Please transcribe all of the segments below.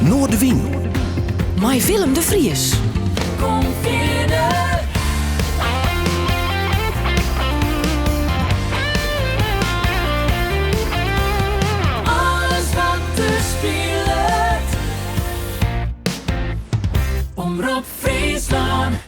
Noardewyn. Mei Willem de Vries. Kom fierder. Alles wat der spilet. Omrop Fryslân.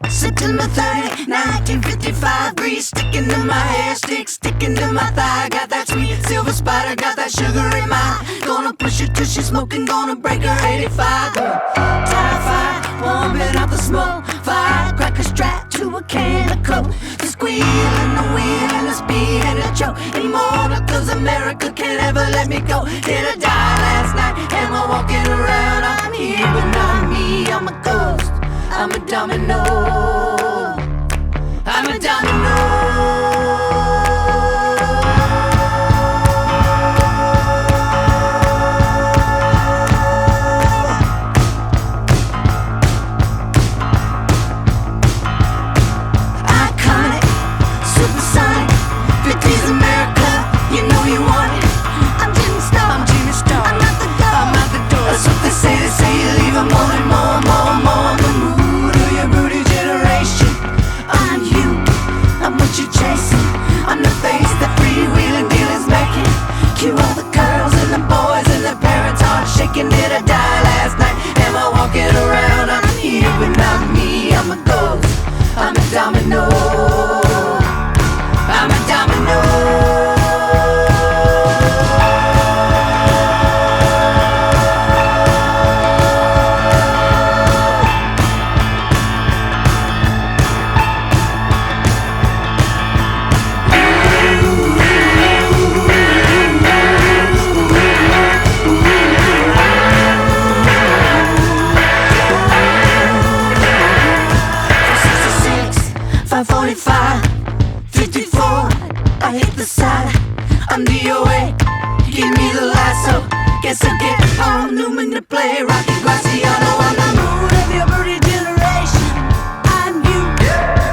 September 30, 1955, grease sticking to my hair, stick sticking to my thigh. Got that sweet silver spider, got that sugar in my. Gonna push her till she's smoking, gonna break her 85. Tie fire, pumping out the smoke. Firecracker strapped to a can of coke. The squeal and the wheel and the speed and the choke. Immortal, cause America can't ever let me go. Did I die last night? Am I walking around? I'm here, but not me. I'm a ghost. I'm a domino. I'm a domino. Iconic, supersonic, 50s America, you know you want it. I'm Jimmy Star, I'm Jimmy Star. I'm out the door, I'm out the door. That's what they say, they say you leave 'em wanting more, more, more. I'm the mood of your broody generation. I'm you, I'm what you're chasing. I'm the face that freewheeling dealing's making. Cue all the girls and the boys and the parents heart shaking. Did I die last night? Am I walking around? I'm here, but not me. I'm a ghost. I'm a domino. I'm a domino. 66, 545, 54. I hit the side. I'm DOA. Give me the lasso. Guess I'll get Paul Newman to play Rocky Graziano. I'm the mood of your broody generation. I'm you.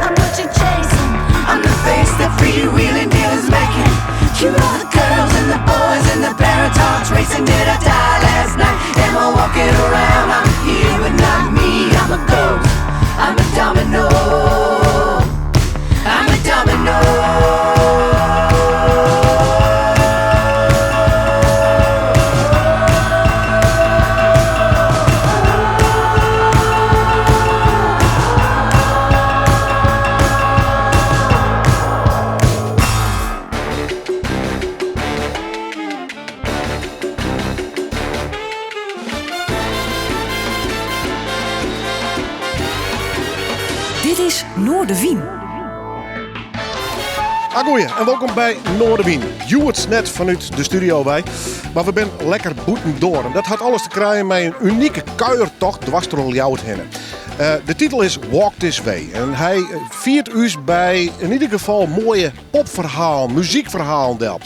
I'm what you're chasing. I'm the face that freewheeling dealers making. Cue all the girls and the boys and the parents' hearts racing. Did I die last night? Am I walking around? I'm here, but not me. I'm a ghost. I'm a domino. I'm a domino. Dit is Noardewyn. Agoeie en welkom by Noardewyn. Hjoed net fanút de studio wei, mar we binne lekker bûtendoar. En dat hat alles te krijen mei in unike kuiertocht dwars troch Ljouwert hinne. De titel is Walk This Way en hy fiert ús by yn ieder gefal moaie popferhalen, muzykferhalen del.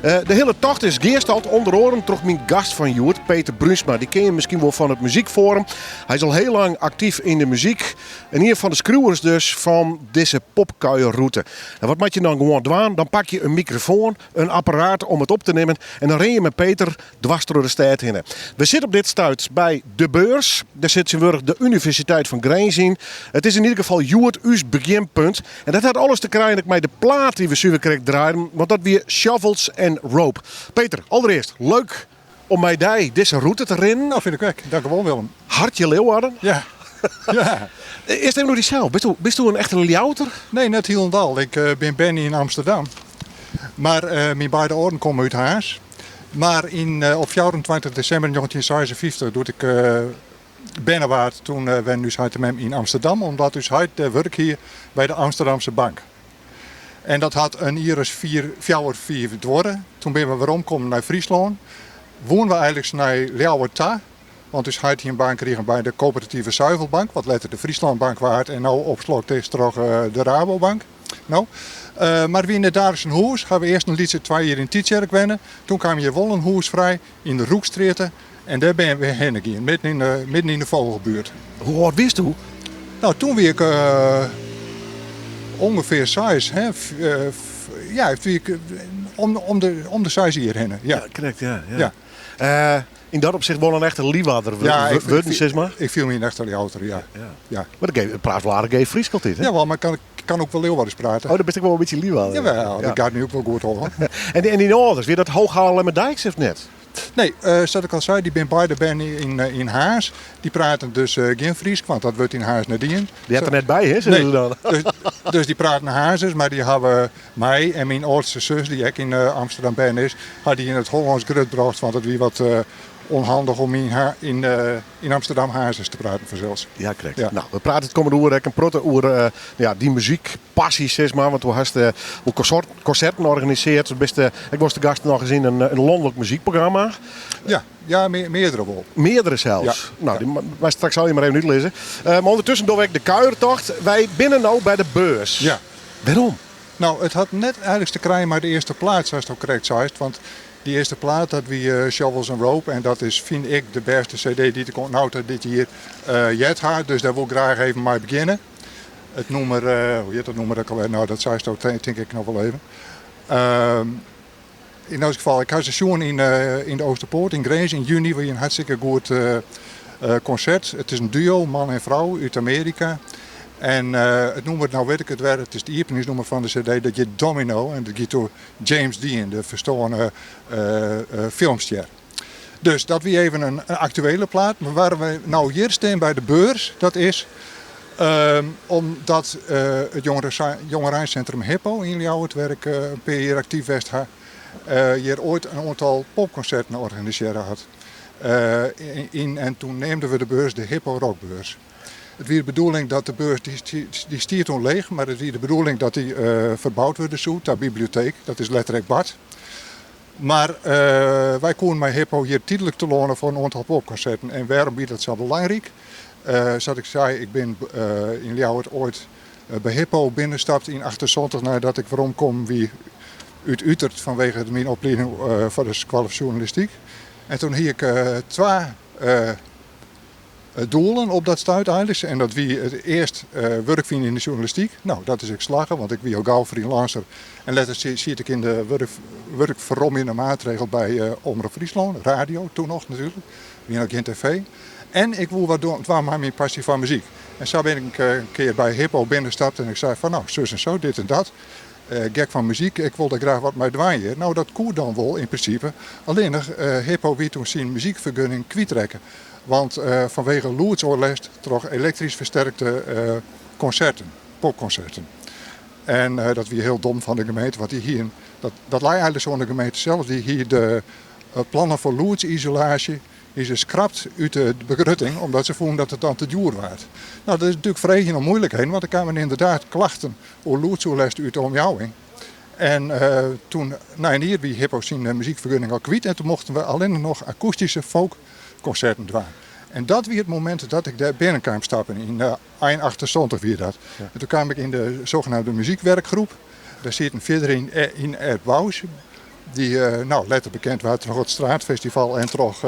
De hiele tocht is gearstald ûnder oaren troch myn gast fan hjoed, Peter Bruinsma. Dy ken je miskien wol fan it Muzykfoarum. Hy is al hiel lang aktyf yn de muzyk en ien fan de skriuwers dus fan dizze popkuierrûte. En wat moat je dan gewoan dwaan? Dan pak je in mikrofoan, in apparaat om it op te nimmen en dan rin je mei Peter dwars troch de stêd hinne. We sitte op dit stuit by De Beurs. Dêr sit tsjintwurdich de Universiteit fan Grins yn. It is yn ieder gefal hjoed ús begjinpunt. En dat hat alles te krijen ek mei de plaat dy't we suver krekt draaiden, want dat wie Shovels and Rope. Peter, alderearst, leuk om mei dy dizze rûte te rinnen. No, fyn ik ek. Dankewol, Willem. Hartje Leeuwarden. Ja. Ja. Earst even oer dysels. Bisto in echte Ljouwerter? Nee, net hielendal. Ik bin berne yn Amsterdam. Mar myn beide âlden komme út Harns. Mar yn, op 24 desimber 1956, doe't ik berne waard, toen wennen ús heit en mem yn Amsterdam, omdat ús heit dêr wurk hie by de Amsterdamse Bank. En dat hat in jier as vier, fjouwer, fiif duorre. Toen binne we weromkommen nei Fryslân. Woene we eigenliks nei Ljouwert ta, want ús heit hie in baan krigen by de Coöperatieve Zuivelbank, wat letter de Frieslandbank waard en no opslokt is troch de Rabobank. No. Mar we wiene daliks in hûs, ha we earst in lytse twa jier yn Tytsjerk wenne. Toen kaam hjir wol in hûs frij yn de Roekstrjitte en dêr binne we hinne gien, midden yn de, midden yn de Vogelbuert. Hoe âld wiesto? Nou, toen wie ik ûngefear seis, hè. Ja, wie ik om de seis jier hinne, ja. Ja, krekt, ja. Ja. Yn dat opsicht wol in echte Liwwadder wurden, sis mar. Ik fiel my in echte Ljouwerter, ja. Ja. Mar do praatst wol aardich geef Frysk altyd, hè? Jawel, mar ik kan ek wol Leeuwarders prate. Oh, dan bist ek wol in bytsje Liwwadder. Jawel, dat giet my ek wol goed ôf. En dyn âlders, wie dat Hooghalen-Lemmerdijks of net? Nee, sa't ik al sei, dy binne beide berne yn Harns. Dy praten dus gjin Frysk, want dat wurdt yn Harns net dien. Dy heart der net by, hè, sizze se dan. Dus, dus dy praten Harnzers, mar dy hawwe my en myn âldste sus, dy't ek yn Amsterdam berne is, ha dy yn it Hollânsk grutbrocht, want it wie wat ûnhandich om yn Amsterdam Harnzers te praten fansels. Ja, krekt. Ja. Nou, we prate it kommende oere ek in protte oer ja, dyn muzykpassy, sis mar. Want do hast wol konserten organisearre. Do bist ek wolris te gast noch ris yn in lanlik muzykprogramma. Ja, ja, meardere wol. Meardere sels? Ja. Nou, dy moatst straks allegear mar even útlizze. Mar ûndertusken dogge we ek de kuiertocht. Wy binne no by de beurs. Ja. Wêrom? Nou, it hat net eigentlik te krijen mei de earste plaat, sa'tsto krekt seist. Want dy earste plaat, dat wie Shovels and Rope. En dat is, fyn ik, de bêste cd dy't ik oant no ta dit jier heard ha. Dus dêr wol ik graach even mei begjinne. It nûmer, hoe hjit dat nûmer ek alwer? Nou, dat seisto tink ik noch wol even. Yn elts gefal, ik ha se sjoen yn de Oosterpoort yn Grins yn juny. Wie in hartstikke goed konsert. It is in duo, man en frou út Amearika. En it nûmer, no wit ik it wer, it is it iepeningsnûmer fan de cd, dat hjit Domino. En dat giet oer James Dean, de ferstoarne filmstjer. Dus dat wie even in aktuele plaat. Mar wêrom't we no hjir stean by de beurs, dat is omdat it jongereinsintrum Hippo yn Ljouwert, wêr't ik in pear jier aktyf west ha, hjir oait in oantal popkonserten organisearre hat. En toen neamden we de beurs de Hippo Rockbeurs. It wie de bedoeling dat de beurs, dy stie toen leech, mar it wie de bedoeling dat dy ferboud wurde soe ta biblioteek. Dat is letter ek bard. Mar wy koenen mei Hippo hjir tydlik telâne foar in oantal popkonserten. En wêrom wie dat sa belangryk? Sa't ik sei, ik bin yn Ljouwert oait by Hippo binnenstapt yn 78 neidat ik weromkommen wie út Utert fanwege myn oplieding foar de skoalle sjoernalistyk. En toen hie ik twa doelen op dat stuit eigentlik. En dat wie it earst wurk fine yn de sjoernalistyk. Nou, dat is ek slagge, want ik wie al gau freelancer. En letter siet ik yn de wurkferromjende maatregel by Omrop Fryslân, radio toen noch natuerlik. Wie noch gjin tv. En ik woe wat dwaan mei myn passy foar muzyk. En sa bin ik in kear by Hippo binnenstapt en ik sei fan nou, sus en so, dit en dat. Gek fan muzyk, ik wol dêr graach wat mei dwaan hjir. Nou, dat koe dan wol yn prinsipe. Allinnich, Hippo wie toen syn muzykfergunning kwytrekke. Want fanwege lûdsoerlêst troch elektrysk fersterkte konserten, popkonserten. En dat wie hiel dom fan de gemeente, want dy hienen, dat, dat lei eigentlik sa oan de gemeente sels, dy hie de plannen foar lûdsisolaasje hie se skrapt út de begrutting, omdat se fûnen dat it dan te djoer waard. Nou, dat is natuerlik freegjen om moeilikheden, want der kamen ynderdaad klachten oer lûdsoerlêst út de omjouwing. En toen, nei in jier, wie Hippo syn muzykfergunning al kwyt en toen mochten we allinnich noch akoestyske folkkonserten dwaan. En dat wie it momint dat ik dêr binnen kaam stappen, yn ein 78 wie dat. En toen kaam ik yn de zogenaamde muziekwerkgroep. Dêr sieten fierder yn Ed Wous, dy't nou, letter bekend waard troch it Straatfestival en troch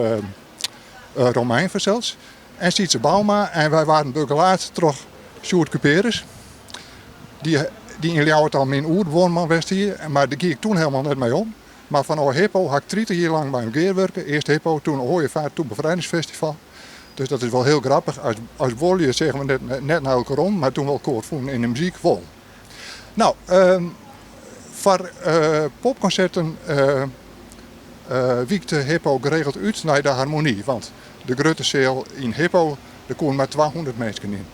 Romein fansels. En Sytse Bouma en wy waarden begelaat troch Sjoerd Cuperus, dy't yn Ljouwert al myn oerbuorman west hie, mar dêr gie ik toen helemaal net mei om. Mar fanôf Hippo ha ik 30 jier lang mei him gearwurke, earst Hippo, toen Ooievaar, toen Befrijdingsfestival. Dus dat is wol hiel grappich, as buorlju seagen we net nei elkoar om, mar toen we elkoar fûnen yn de muzyk wol. Nou, foar popkonserten wykte Hippo geregeld út nei de Harmonie, want de grutte seal yn Hippo, der koenen mar 200 minsken yn.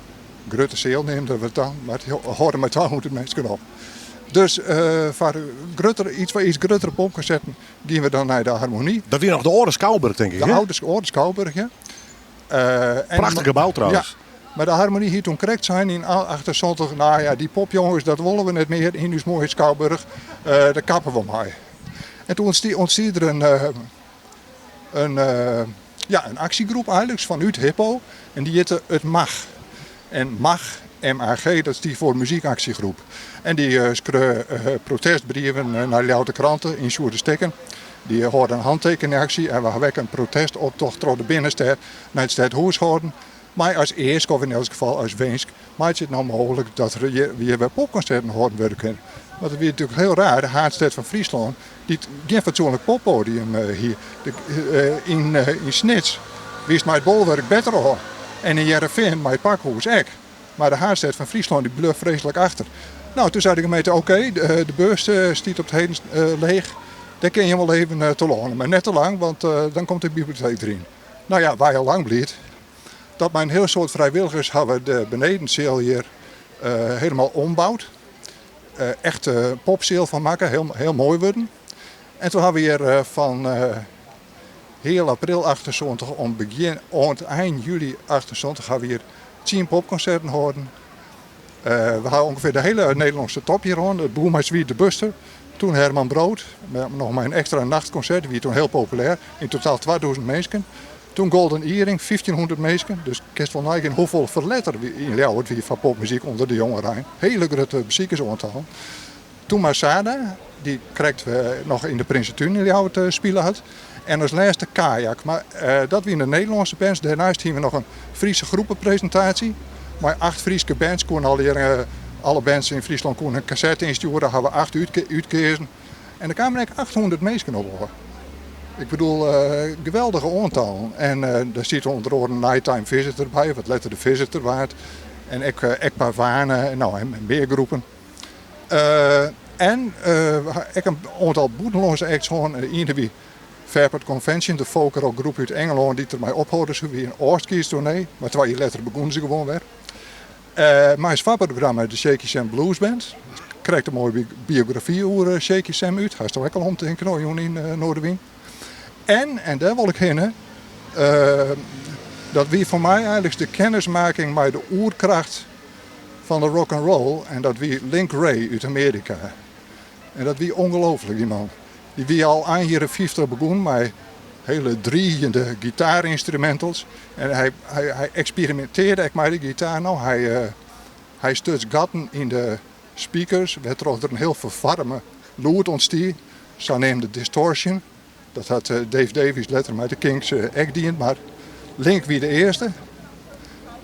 Grutte seal neamden we it dan, mar it hâlde mar 200 minsken op. Dus foar grutter, iets, iets gruttere popkonserten giene we dan nei de Harmonie. Dat wie noch de âlde Skouburg, tink ik, De âlde, âlde Skouburg, ja. Prachtich gebou trouwens. Ja, mar de Harmonie hie toen krekt sein yn 78, nou ja, dy popjonges dat wolle we net mear yn ús moaie Skouburg, dêr kappe we mei. En toen ûntstie der in, ja, in aksjegroep eigentlik fanút Hippo en dy hjitte It Mag. En MAG, MAG, dat stie foar Muzykaksygroep. En dy skreau protestbrieven nei Ljouwerter Krante, ynstjoerde stikken. Dy hâlde in hantekenaksje en we hawwe ek in protestoptocht troch de binnenstêd nei it stedhûs hâlden. Mei as eask, of yn elts gefal as winsk, meitsje it no mooglik dat der hjir wer popkonserten hâlden wurde kinne. Want it wie natuerlik hiel raar, de haadstêd fan Fryslân, dy't gjin fatsoenlik poppoadium hie. Yn Snits wiest mei it Bolwerk better ôf en yn Hearrenfean mei it Pakhûs ek. Mar de haadstêd fan Fryslân dy bleau freeslik achter. No, toen sei de gemeente, oké, de beurs stiet op 't heden leech, dêr kinne jim wol even telâne, mar net te lang, want dan komt de biblioteek deryn. No ja, wy al lang bliid dat mei in hiel soad frijwilligers hawwe de benedenseal hjir helemaal omboud. Echt popseal fan makke, hiel moai wurden. En toen hawwe we hjir fan heal april 78 oant begjin oant ein july 78 hawwe we hjir tsien popkonserten hâlden. We hawwe ûngefear de hiele Nederlânske top hjir hân. It begûn mei Swier de Buster, toen Herman Brood, noch mei in ekstra nachtkonsert, wie toen hiel populêr. Yn totaal 2000 minsken. Toen Golden Earring, 1500 minsken. Dus kinst wol neigean hoefolle ferlet der yn Ljouwert wie foar popmuzyk ûnder de jongerein. Hiele grutte besikersoantallen. Toen Masada, dy't krekt noch yn de Prinsetún yn Ljouwert spile hat. En as lêste Kayak. Mar dat wiene de Nederlânske bands. Dêrneist hiene we noch in Friese groepepresintaasje. Mei acht Fryske bands koene allegear, alle bands yn Fryslân koene in kassette ynstjoere. Hawwe we acht útkeazen. En der kamen ek 800 minsken op ôf. Ik bedoel, geweldige oantallen. En dêr siet ûnder oare Nighttime Visitor by, wat letter de Visitor waard. En ek Pavane, no, en mear groepen. En we ha ek in oantal bûtenlânske acts hân. De iene wie Fairport Convention, de folkrockgroep út Ingelân dy't dermei ophâlde soe. Wie in ôfskiedstoernee, mar twa jier letter begûnen se gewoan wer. Mei as foarprogramma de Shaky Sam Blues Band. Krekt in moaie biografy oer Shaky Sam út. Hast ek al omtinken no jûn yn Noardewyn. En, en dêr wol ik hinne, dat wie foar my eigenlik de kennismaking mei de oerkracht fan de rock and roll en dat wie Link Wray út Amearika. En dat wie ongelooflik, dy man. Dy wie al ein jierren 50 begûn mei hiele driigjende gitaarinstrumentals. En hy, hy, hy eksperimintearde ek mei de gitaar. No, hy, hy stuts gatten yn de speakers, wêrtroch der in hiel ferfoarme lûd ûntstie, saneamde distortion. Dat hat Dave Davies letter mei de Kinks ek dien, mar Link wie de earste.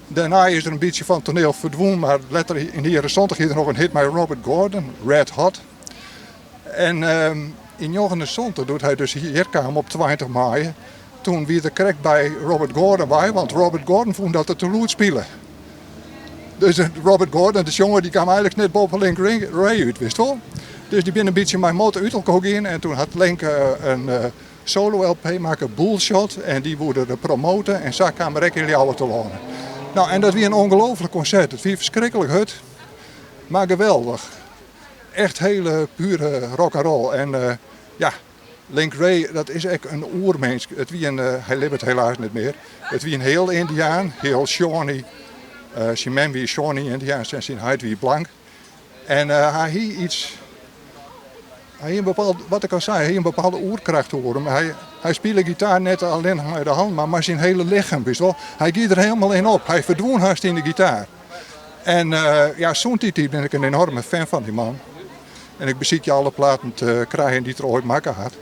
Dêrnei is er in bytsje fan it toneel ferdwûn, mar letter yn de jierren santich hie er noch in hit mei Robert Gordon, Red Hot. En yn 79, doe't hy dus hjir kaam op 20 maaie, toen wie er krekt by Robert Gordon wei, want Robert Gordon fûn dat er te lûd spile. Dus Robert Gordon, de sjonger, dy kaam eigenlik net boppe Link Wray út, witst wol. Dus dy binne in bytsje mei motte út elkoar gien en toen hat Link in solo-LP makke, Bullshot, en dy woe er promote en sa kaam er ek yn Ljouwert telâne. No, en dat wie in ongelooflik konsert. It wie ferskriklik hurd, mar geweldich. Echt hele pure rock and roll. En ja, Link Wray, dat is ek in oerminsk. It wie in, hy libbet helaas net mear. It wie in heal Yndiaan, heal Shawnee. Syn mem wie Shawnee Yndiaansk en syn heit wie blank. En hy hie iets, hy hie in bepaald, wat ik al sei, hy hie in bepaalde oerkracht oer him. Hy, hy spile gitaar net allinnich mei de hân, mar mei syn hele lichem, witst wol. Hy gie der helemaal yn op. Hy ferdwûn hast yn de gitaar. En ja, sûnt dy tiid bin ik in enorme fan fan dy man. En ik besykje alle platen te krijen dy't er oait makke hat.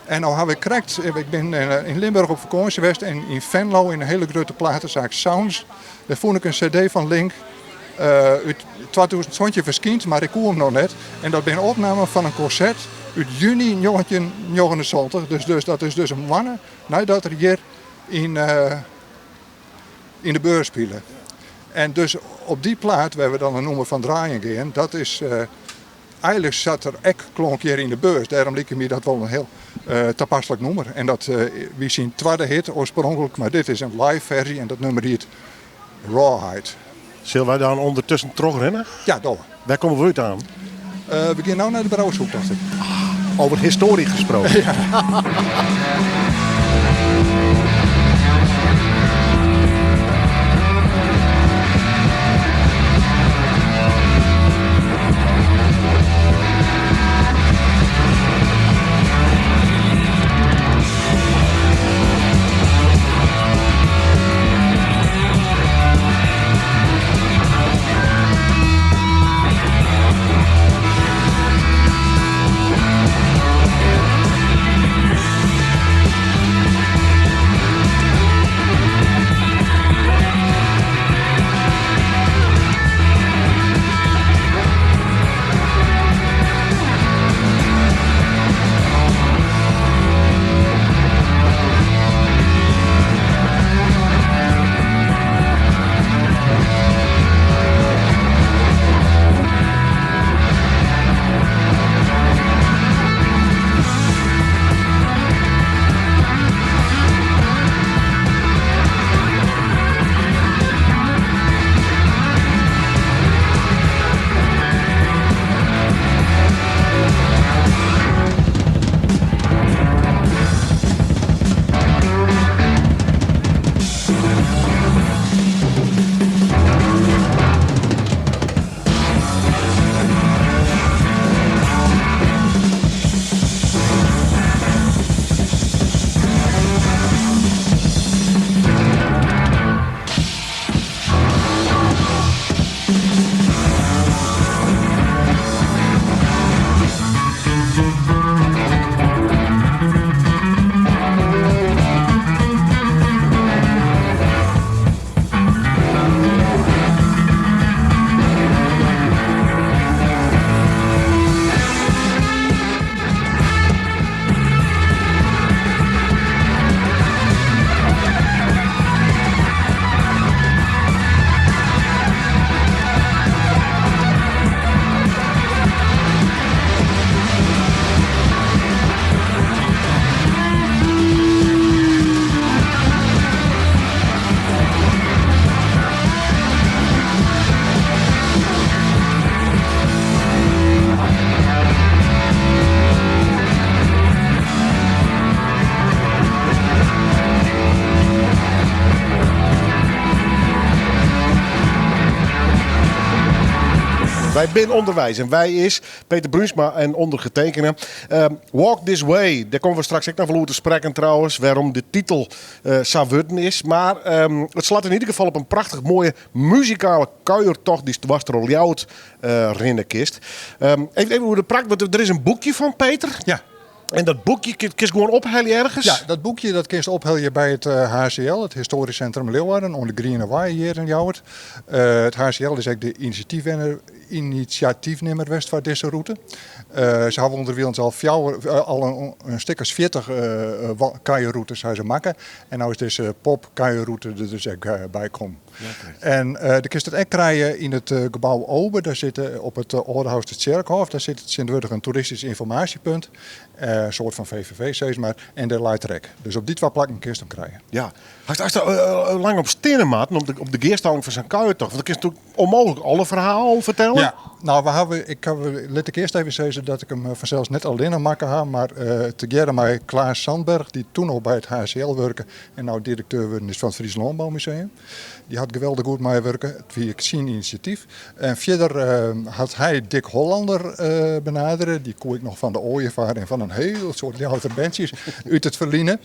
En no haw ik krekt, ik bin yn Limburch op fakânsje west en yn Venlo yn in hiele grutte platesaak Sounds, dêr fûn ik in cd fan Link út 2017 ferskynd, mar ik koe him noch net. En dat binne opnamen fan in konsert út juny 1979, dus dat is dus in moanne neidat er hjir yn yn de beurs spile. En dus op dy plaat, wêr we dan in nûmer fan draaien gean, dat is eigenlik sa't er ek klonk hjir yn de beurs. Dêrom like my dat wol in hiel tapaslik nûmer. En dat wie syn twadde hit oarspronklik, mar dit is in live ferzy en dat nûmer hjit Rawhide. Sille wy dan ûndertusken trochrinne? Ja, dogge we. Wêr komme we út aan? We gean no nei de Brouwershoek, tocht ik. Over historie gesproken. Ja. Wy binne ûnderweis en wy is Peter Bruinsma en ûndergetekene. Walk This Way, dêr komme we straks ek noch wol oer te sprekken trouwens, wêrom de titel sa wurden is. Mar it slacht yn ieder gefal op in prachtich moaie muzikale kuiertocht dy'tst dwars troch Ljouwert rinne kinst. Even oer de prak, want der is in boekje fan Peter. Ja. En dat boekje kinst gewoan ophelje ergens? Ja, dat boekje dat kinst ophelje by it HCL, it Historisch Centrum Leeuwarden, oan de Griene Wei hjir yn Ljouwert. It HCL is ek de inisjatyfnimmer west foar dizze rûte. Se hawwe ûnderwilens al fjouwer, al in stik as 40 kuierrûtes ha se makke. En no is dizze popkuierrûte der dus ek by kommen. En do kinst it ek krije yn it gebou Obe, dêr sit op it Aldehoustertsjerkhôf, dêr sit tsjintwurdich in toeristysk ynformaasjepunt, in soart fan VVV sis mar, en dêr leit er ek. Dus op dy twa plakken kinst him krije. Ja. Hast der lang op steane moatten op de gearstalling fan sa'n kuiertocht? Want dan kinst natuerlik onmogelijk alle ferhalen fertelle. Ja, nou, we hawwe, ik haw, lit ik earst even sizze dat ik him fansels net allinne makke ha, mar tegearre mei Klaas Zandberg, dy't toen noch by it HCL wurke en no direkteur wurden is fan it Fries Lânbouwmuseum. Dy hat geweldich goed meiwurke. It wie ek syn inisjatyf. En fierder hat hy Dick Hollander benadere. Dy koe ik noch fan de Ooievaar en fan in hiel soad Ljouwerter bandsjes út it ferline.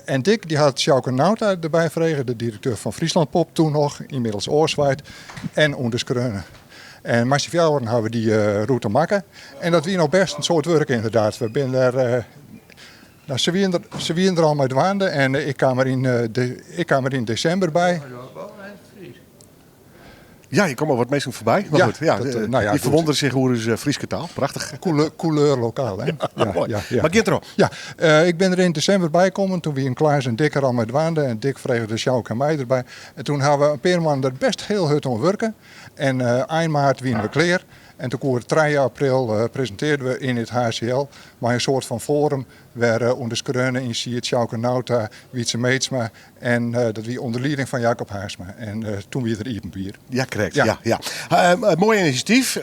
En Dick dy hat Sjouke Nauta derby frege, de direkteur fan Friesland Pop toen noch, ynmiddels ôfswaaid en ûnderskreaun. En mei syn fjouweren hawwe we dy rûte makke. En dat wie noch bêst in soad wurk ynderdaad. We binne der Nou, se wienen der, se wienen der al mei dwaande en ik kaam er yn, de, ik kaam er yn desimber by. Ja, hjir komme wat minsken foarby. Mar Ja, goed, ja, dat, nou ja, dy goed. ferwûndere sich oer ús Fryske taal. Prachtich. Couleur, couleur lokaal, hè? Ja, Moai. ja, ja. Mar gean troch. Ja, ik bin der yn desimber by kommen. Toen wienen Klaas en Dick der al mei dwaande en Dick frege de Sjouke en my derby. En toen hawwe we in pear moannen der best hiel hurd oan wurke. En ein maart wienen we klear. En toen koe 3 april presintearden we yn it HCL mei in soart fan foarum wêr ûnderskreaune yn siet Sjouke Nauta, Wietse Meetsma en dat wie ûnder lieding fan Jacob Haarsma. En toen wie der iepenbier. Ja, krekt. Ja. Ja, Moai inisjatyf.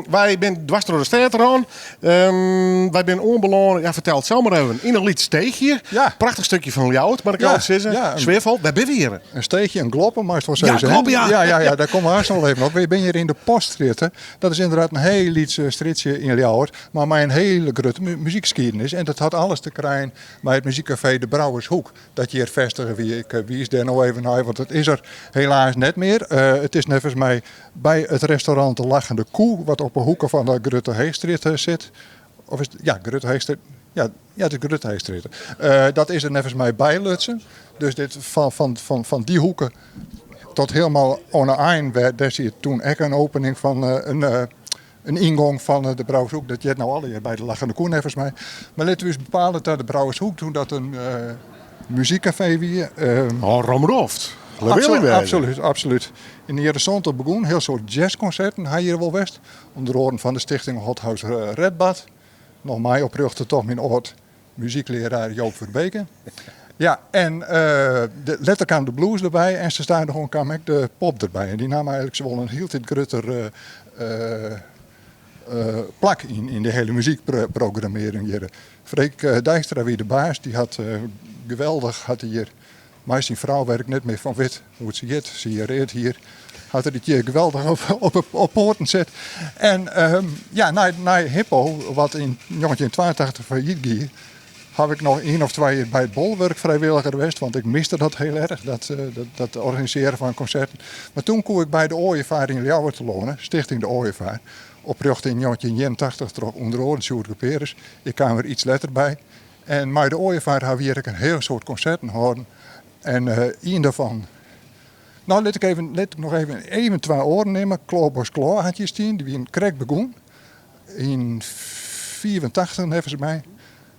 Wy binne dwars troch de stêd rûn. Wy binne oanbelâne, ja, fertel it sels mar even, yn in lyts steechje. Ja. Prachtich stikje fan Ljouwert, moat ik Ja, altyd sizze. ja, een- Sfearfol. Wêr binne we hjir? In steechje, in gloppe, meist wol Ja, sizze, hè? gloppe, ja. Ja, ja, ja, dêr komme we aanst noch wol even op. Wy binne hjir yn de Poststrjitte. Dat is ynderdaad in hiel lyts strjitsje yn Ljouwert, mar mei in hiele grutte muzykskiednis. En dat hat alles te krijen mei it muzykkafee De Brouwershoek, dat hjir festige wie. Ik wiis dêr no even nei, want it is der helaas net mear. It is neffens my by it restaurant De Lachende Koe, wat op 'e hoeke fan de Grutte Heechstrjitte sit. Of is it, ja, Grutte Heechstrjitte. Ja, ja, de Grutte Heechstrjitte. Dat is der neffens my bylutsen. Dus dit fan dy hoeke tot hielendal oan 'e ein, wêr, dêr siet toen ek in opening fan in yngong fan de Brouwershoek. Dat heart no allegear by de Lachende Koe neffens my. Mar litte we ús bepale ta de Brouwershoek toen dat in muzykkafee wie. Oh, romroft. Absolút, absolút. Yn de jierren santich begûn in hiel soad jazzkonserten ha hjir wol west. Under oaren fan de stichting Hothouse Redbad. Noch mei oprjochte troch myn âld muzyklearaar Joop Verbeke. Ja, en letter kaam de blues derby en sa stadichoan kaam ek de pop derby. En dy naam eigenlik wol in hieltyd grutter plak yn de hiele muzykprogrammearring hjir. Freek Dijkstra wie de baas, dy hat geweldich hat hy hjir mei syn frou, wêr't ik net mear fan wit hoe't se hjit, se hie read hier, hat er it hjir geweldich op poaten set. En ja, nei Hippo, wat yn 1982 fallyt gie, haw ik noch ien of twa jier by it Bolwurk frijwilliger west, want ik miste dat hiel erch, dat organisearjen fan konserten. Mar toen koe ik by de Ooievaar yn Ljouwert telâne, Stichting de Ooievaar, oprjochte yn 1981 troch ûnder oaren Sjoerd Cuperus. Ik kaam der iets letter by. En mei de Ooievaar hawwe we hjir ek in hiel soad konserten hâlden. En ien dêrfan, no lit ik even, lit ik noch even, even twa oaren nimme. Klobos Klaw hat hjir stien, dy wienen krekt begûn yn 85 neffens my.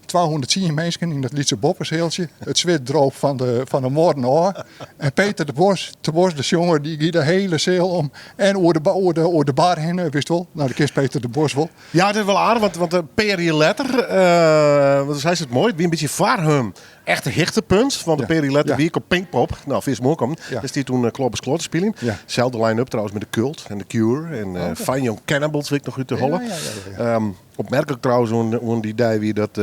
210 minsken yn dat lytse boppesealtsje. It swit droop fan de muorren ôf. En Peter de Bos, de Bos, de sjonger, dy gie de hiele seal om en oer de bar hinne, witst wol. No, do kenst Peter de Bos wol. Ja, it is wol aardich, want in pear jier letter, want sei it moai, it wie in bytsje foar him echt in hichtepunt. Want in pear jier letter wie ik op Pinkpop. No, fierst moai kommen. Dêr stie toen Klobus Klor te spyljen. Selde line-up trouwens mei de Cult en de Cure en Fine Young Cannibals wit ik noch út de holle. Opmerklik trouwens oan dy dei wie dat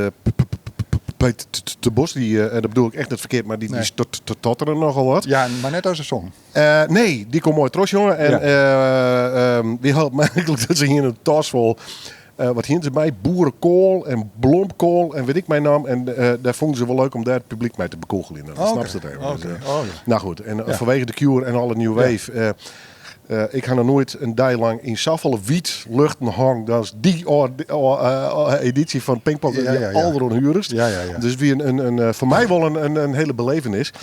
Bij Te Bos, die, en dat bedoel ik echt net ferkeard, mar dy, Nee. dy stotteren nochal wat. Ja, mar net as er song. Nee, dy komt moai troch, jonge. En dy helpt eigenlijk dat se hiene in tas fol. Wat hiene se by? Boerenkool en blomkool en weet ik mijn naam. En dêr fûnen se wol leuk om dêr it publyk mei te bekûgeljen. Dat snapst it even. Dus, Nou goed, en fanwege de Cure en alle New Wave. Ik ha noch noait in dei lang yn safolle wyt luchten hong as dy edysje fan Pinkpop. Alderoan Ja, ja, ja. Dus it wie foar my wol in hiele belevenis.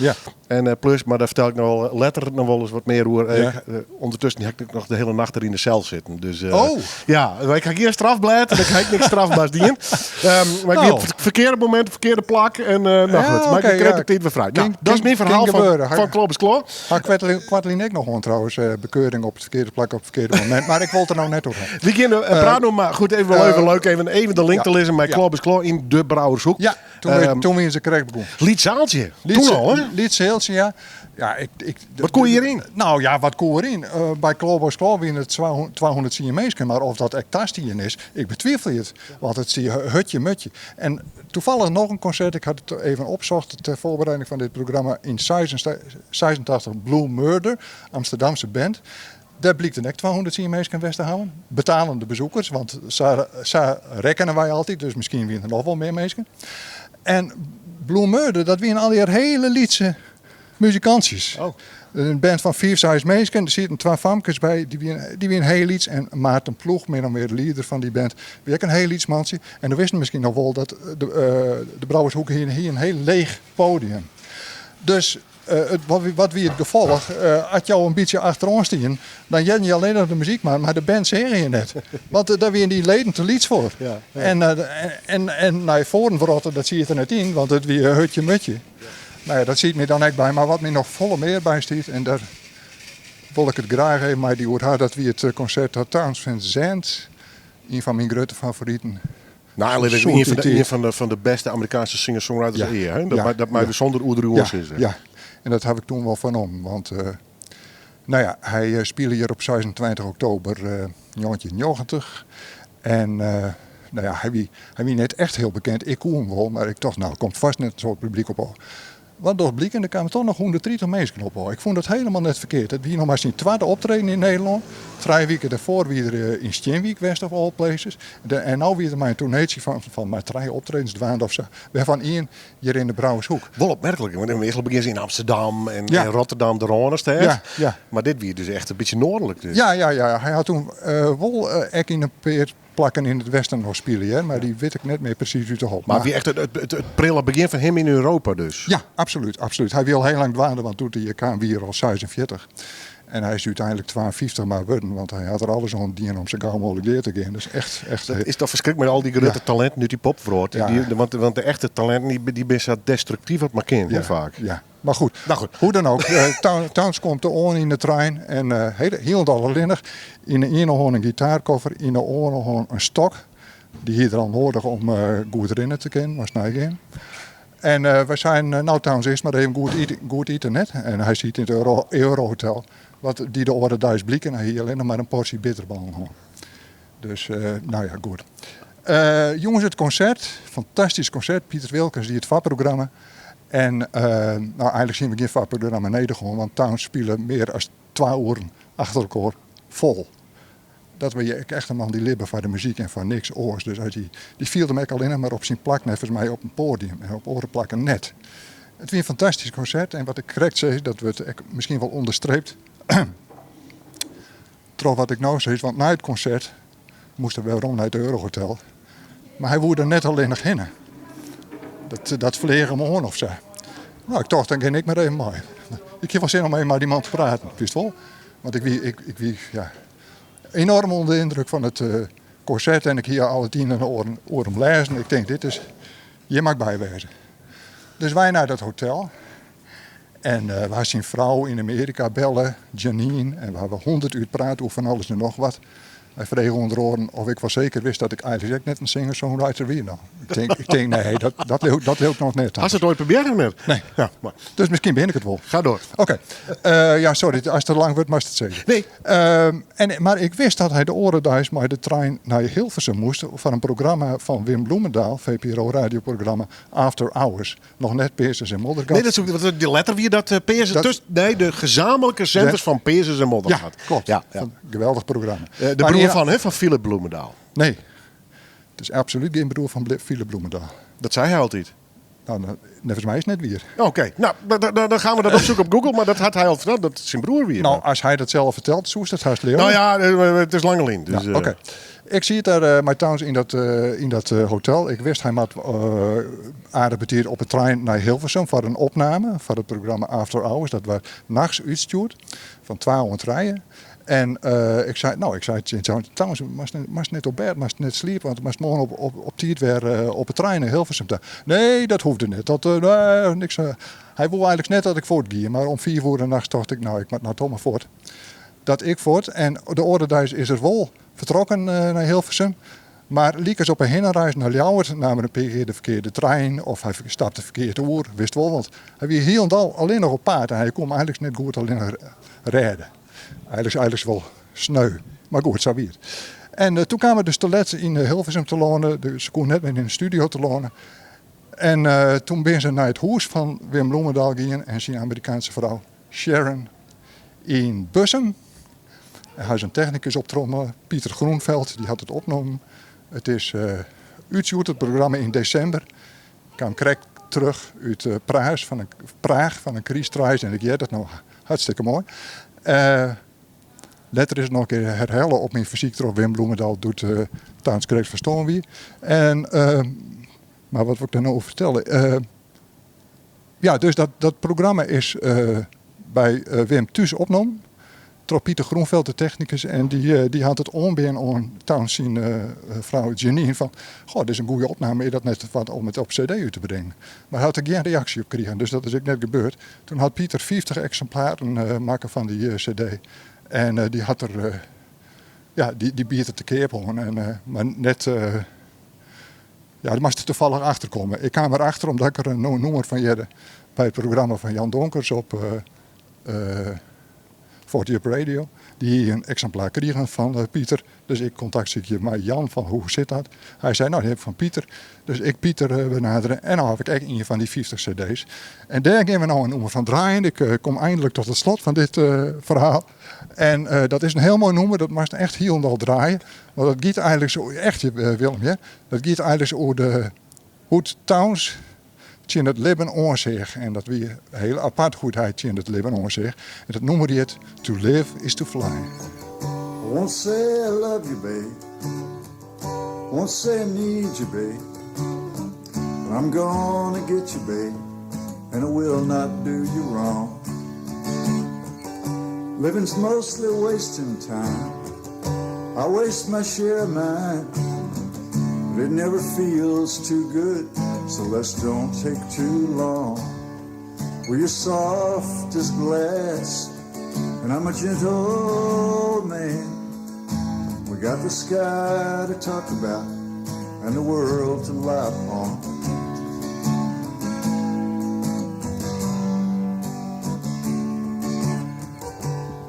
En plus, mar dêr fertel ik noch wol letter noch wol ris wat mear oer. Ûndertusken ha ik noch de hiele nacht der yn de sel sitten. Dus, Ja, ik ha gjin strafblêd en ik ha ek niks strafbaars dien. Mar ik wie op it ferkearde momint, op it ferkearde plak. En, nou goed, mar ik krij de tiid wer frij. Nou, dat is myn ferhaal Kin gebeuren. fan Klaw is Klaar. Ha ik koartlyn ek noch oan trouwens, bekeuring op it ferkearde plak op it ferkearde momint. Mar ik wol it der no net oer ha. We gean praten oer, mar goed, even wol even leuk, even de link te lizzen mei Klaw is Klaar yn de Brouwershoek. Ja, toen wiene se krekt begûn. Lyts saaltsje, toen al, hè? Lyts sealtsje, ja. Ja, ik, Wat koe hjiryn? Nou ja, wat koe deryn? By Klaw is Klaw wiene it 210 minsken, mar oft dat ek tastien is, ik betwivelje it. Want it stie hutje mutje. En toevallig noch in konsert, ik had it even opsocht ter voorbereiding fan dit programma yn 86 Blue Murder, Amsterdamse band. Dêr blykten ek 210 minsken west te hawwen. Betalende bezoekers, want sa rekkenen wy altyd, dus miskien wiene der noch wol mear minsken. En Blue Murder, dat wiene allegear hiele lytse muzikantsjes. In band fan fiif, seis minsken, der sieten twa famkes by, dy wiene hiel lyts. En Maarten Ploeg, min of mear de lieder fan dy band, wie ek in hiel lyts mantsje. En dan wisten miskien noch wol dat de Brouwershoek hie in hiel leech podium. Dus wat wie it gefolch? As jo in bytsje achteroan stien, dan hearden je allinnich de muzyk mar, mar de band seagen je net. Want dêr wiene dy leden te lyts foar. En nei foaren wrotte, dat siet der net yn, want it wie hutje mutje. Nou ja, dat siet my dan ek by. Mar wat my noch folle mear bystiet, en dêr wol ik it graach even mei dy oer ha, dat wie it konsert dat Townes Van Zandt, ien fan myn grutte favoriten. Nou, Sûnt ien dy tiid. fan de bêste Amerikaanske singer-songwriters ea. Hè? Dat mei we sûnder oerdriuwen sizze. Ja, en dat ha ik toen wol fernommen. Want nou ja, hy spile hjir op 26 oktober 1990. En nou ja, hy wie net echt hiel bekend. Ik koe him wol, mar ik tocht, nou, komt fêst net in soad publyk op ôf. Wat docht bliken, der kamen toch noch 130 minsken op ôf. Ik fûn dat hielendal net ferkeard. It wie noch mar syn twadde optreden yn Nederlân. Trije wiken dêrfoar wie er yn Stienwyk west of all places. En no wie er mei in toerneetsje fan mar trije optredens dwaande of sa. Wêrfan ien hjir yn de Brouwershoek. Wol opmerklik, want meastal begjinne se yn Amsterdam en in Rotterdam, de Rânestêd. Mar dit wie dus echt in bytsje noardlik. Dus. Ja, ja, ja. Hy hat toen wol ek yn in pear plakken yn it westen noch spile, hear. Mar dy wit ik net mear presys út de holle. Mar wie echt it prille begjin fan him yn Europa dus? Ja, absolút, absolút. Hy wie al hiel lang dwaande, want doe't hy hjir kaam wie er al 46. En hy is úteinlik 52 mar wurden, want hy hat der alles oan dien om sa gau mooglik dea te gean. Dus echt, echt Dat is toch ferskriklik met al dy grutte talinten út dy popwrâld. Want de echte talinten dy binne sa destruktyf as mar kin, hè, faak. Ja. Mar goed, Nou goed. hoe dan ook. Townes komt oan yn de trein en hielendal allinnich. Yn de iene hân in gitaarkoffer, yn de oare hân in stok. Dy hie er al nedich om goed rinne te kinnen, moast neigean. En wy seinen, nou Townes, earst mar even goed ite, net? En hy siet yn it Eurohotel. Wat die de oare deis bliken, hy hie allinnich mar in porsje bitterballen hân. Dus, nou ja, goed. Jonges, it konsert, fantastysk konsert. Piter Wilkens die it foarprogramma. En nou, eigenlik hiene we gjin foarprogramma nedich hân, want Townes spile mear as 2 oeren achter elkoar fol. Dat wie ek echt in man dy libbe foar de muzyk en foar niks oars. Dus dy fielde him ek allinnich mar op syn plak, neffens my op in poadium en op oare plakken net. It wie in fantastysk konsert en wat ik krekt sis, dat wurdt ek miskien wol ûnderstreept troch wat ik no sis, want nei it konsert moast er werom nei it Eurohotel. Mar hy woe der net allinnich hinne. Dat fleach him oan of sa. Nou, ik tocht, dan gean ik mar even mei. Ik hie wol sin om even mei dy man te praten, witst wol. Want ik wie, ja, enorm ûnder de yndruk fan it konsert en ik hie al it ien en oar oer him lêzen. Ik tink, dit is, hjir moat ik by wêze. Dus wy nei dat hotel. En we ha syn frou yn Amearika belle, Janine, en we hawwe 100 uur praat oer fan alles en noch wat. Hy frege ûnder oaren of ik wol seker wist dat ik eigentlik ek net in singer-songwriter wie. No, ik tink nee, dat leau ik noch net. Hast it oait probearre net? Nee. Ja, mar. Dus miskien bin ik it wol. Ga door. Oké. Ja, sorry, as it te lang wurdt, moatst it sizze. Nee. Mar ik wist dat hy de oare deis mei de trein nei Hilversum moast foar in programma fan Wim Bloemendaal, VPRO-radioprogramma After Hours. Noch net Peazens en Moddergat. Nee, dat soe, want de letter wie dat Peazens Dat- tussen, nee, de gezamenlijke zenders Ja. fan Peazens en Moddergat. Ja, klopt. Ja, ja. Een geweldig programma. De Maar broer ja, van, hè, van Philip Bloemendaal. Nee, het is absoluut geen broer van Philip Bloemendaal. Dat zei hij altijd. Nou, neffens my is it net wier. Oké, nou, dan gaan we dat opzoeken op Google. Maar dat had hij al verteld, dat zijn broer wie. Nou, als hij dat zelf vertelt, zo is dat haast leeuw. Nou ja, het is lang alleen. Dus, Ja, oké. Ik zie het daar met Towns in dat hotel. Ik wist, hij moet aardig betier op de trein naar Hilversum voor een opname voor het programma After Hours. Dat werd nachts uitgestuurd van 12 rijden. En ik zei, nou, ik zei tegen Towns, maar net op bed, maar net sliepen, want maar morgen op tijd weer op de trein naar Hilversum. Nee, dat hoefde net. Dat nee, niks. Hij wil eigenlijk net dat ik voortgie, maar om 4 uur de nacht dacht ik, nou, ik moet nou toch maar voort. Dat ik voort. En de orenduis is er wel vertrokken naar Hilversum. Maar liek eens op een heenreis naar Ljouwert, namen een paar keer de verkeerde trein of hij stapte verkeerd oer, wist wel, want hij wie heel en al alleen nog op paard en hij kon eigenlijk net goed alleen nog rijden. Eigenlijk wel sneu, maar goed, zo weer. En toen kwamen de toiletten in Hilversum te lonen, dus ze kon net meer in de studio te lonen. En toen ben ze naar het huis van Wim Bloemendaal gegaan en zijn Amerikaanse vrouw Sharon in Bussum. En hij is een technicus op trommelen, Pieter Groenveld, die had het opgenomen. Het is uitgevoerd, het programma in december. Ik kwam krek terug uit Praag van een, Praag van een crisisreis en ik zei dat nou hartstikke mooi. Letter is het nog een keer herhalen op mijn fysiek terug. Wim Bloemendaal doet Towns Kreeg verstaan wie. En, maar wat wil ik daar nou over vertellen? Ja, dus dat programma is bij Wim thuis opgenomen. Door Pieter Groenveld, de technicus, en die had het onbeen aan Towns zijn vrouw Janine van, goh, dit is een goede opname, is dat net wat om het op cd uit te brengen. Maar hij had er geen reactie op gekregen, dus dat is ook net gebeurd. Toen had Pieter 50 exemplaren maken van die cd. En die had er ja, die, die biedt het te keer gewoon. En maar net, ja, daar moest er toevallig achter komen. Ik kwam erachter omdat ik er een noemer van jette bij het programma van Jan Donkers op 40 Up Radio. Die een exemplaar kregen van Pieter. Dus ik contact je met Jan van hoe zit dat? Hij zei, nou die heb ik van Pieter. Dus ik Pieter benaderen en dan heb ik echt een van die 50 cd's. En daar gaan we nou een noemer van draaien. Ik kom eindelijk tot het slot van dit verhaal. En dat is een heel mooi noemer. Dat mag echt heel en al draaien. Want dat gaat eigenlijk zo, echt Willem, ja? Dat gaat eigenlijk zo over de hoe het Towns in het leven on zich. En dat wie heel apart goedheid in het leven on zich. En dat noemen die het To Live is to Fly. I won't say I love you, babe. I won't say I need you, babe. But I'm gonna get you, babe. And I will not do you wrong. Living's mostly wasting time. I waste my share of mine. But it never feels too good, so let's don't take too long. Well, you're soft as glass, and I'm a gentle man. We got the sky to talk about and the world to lie upon.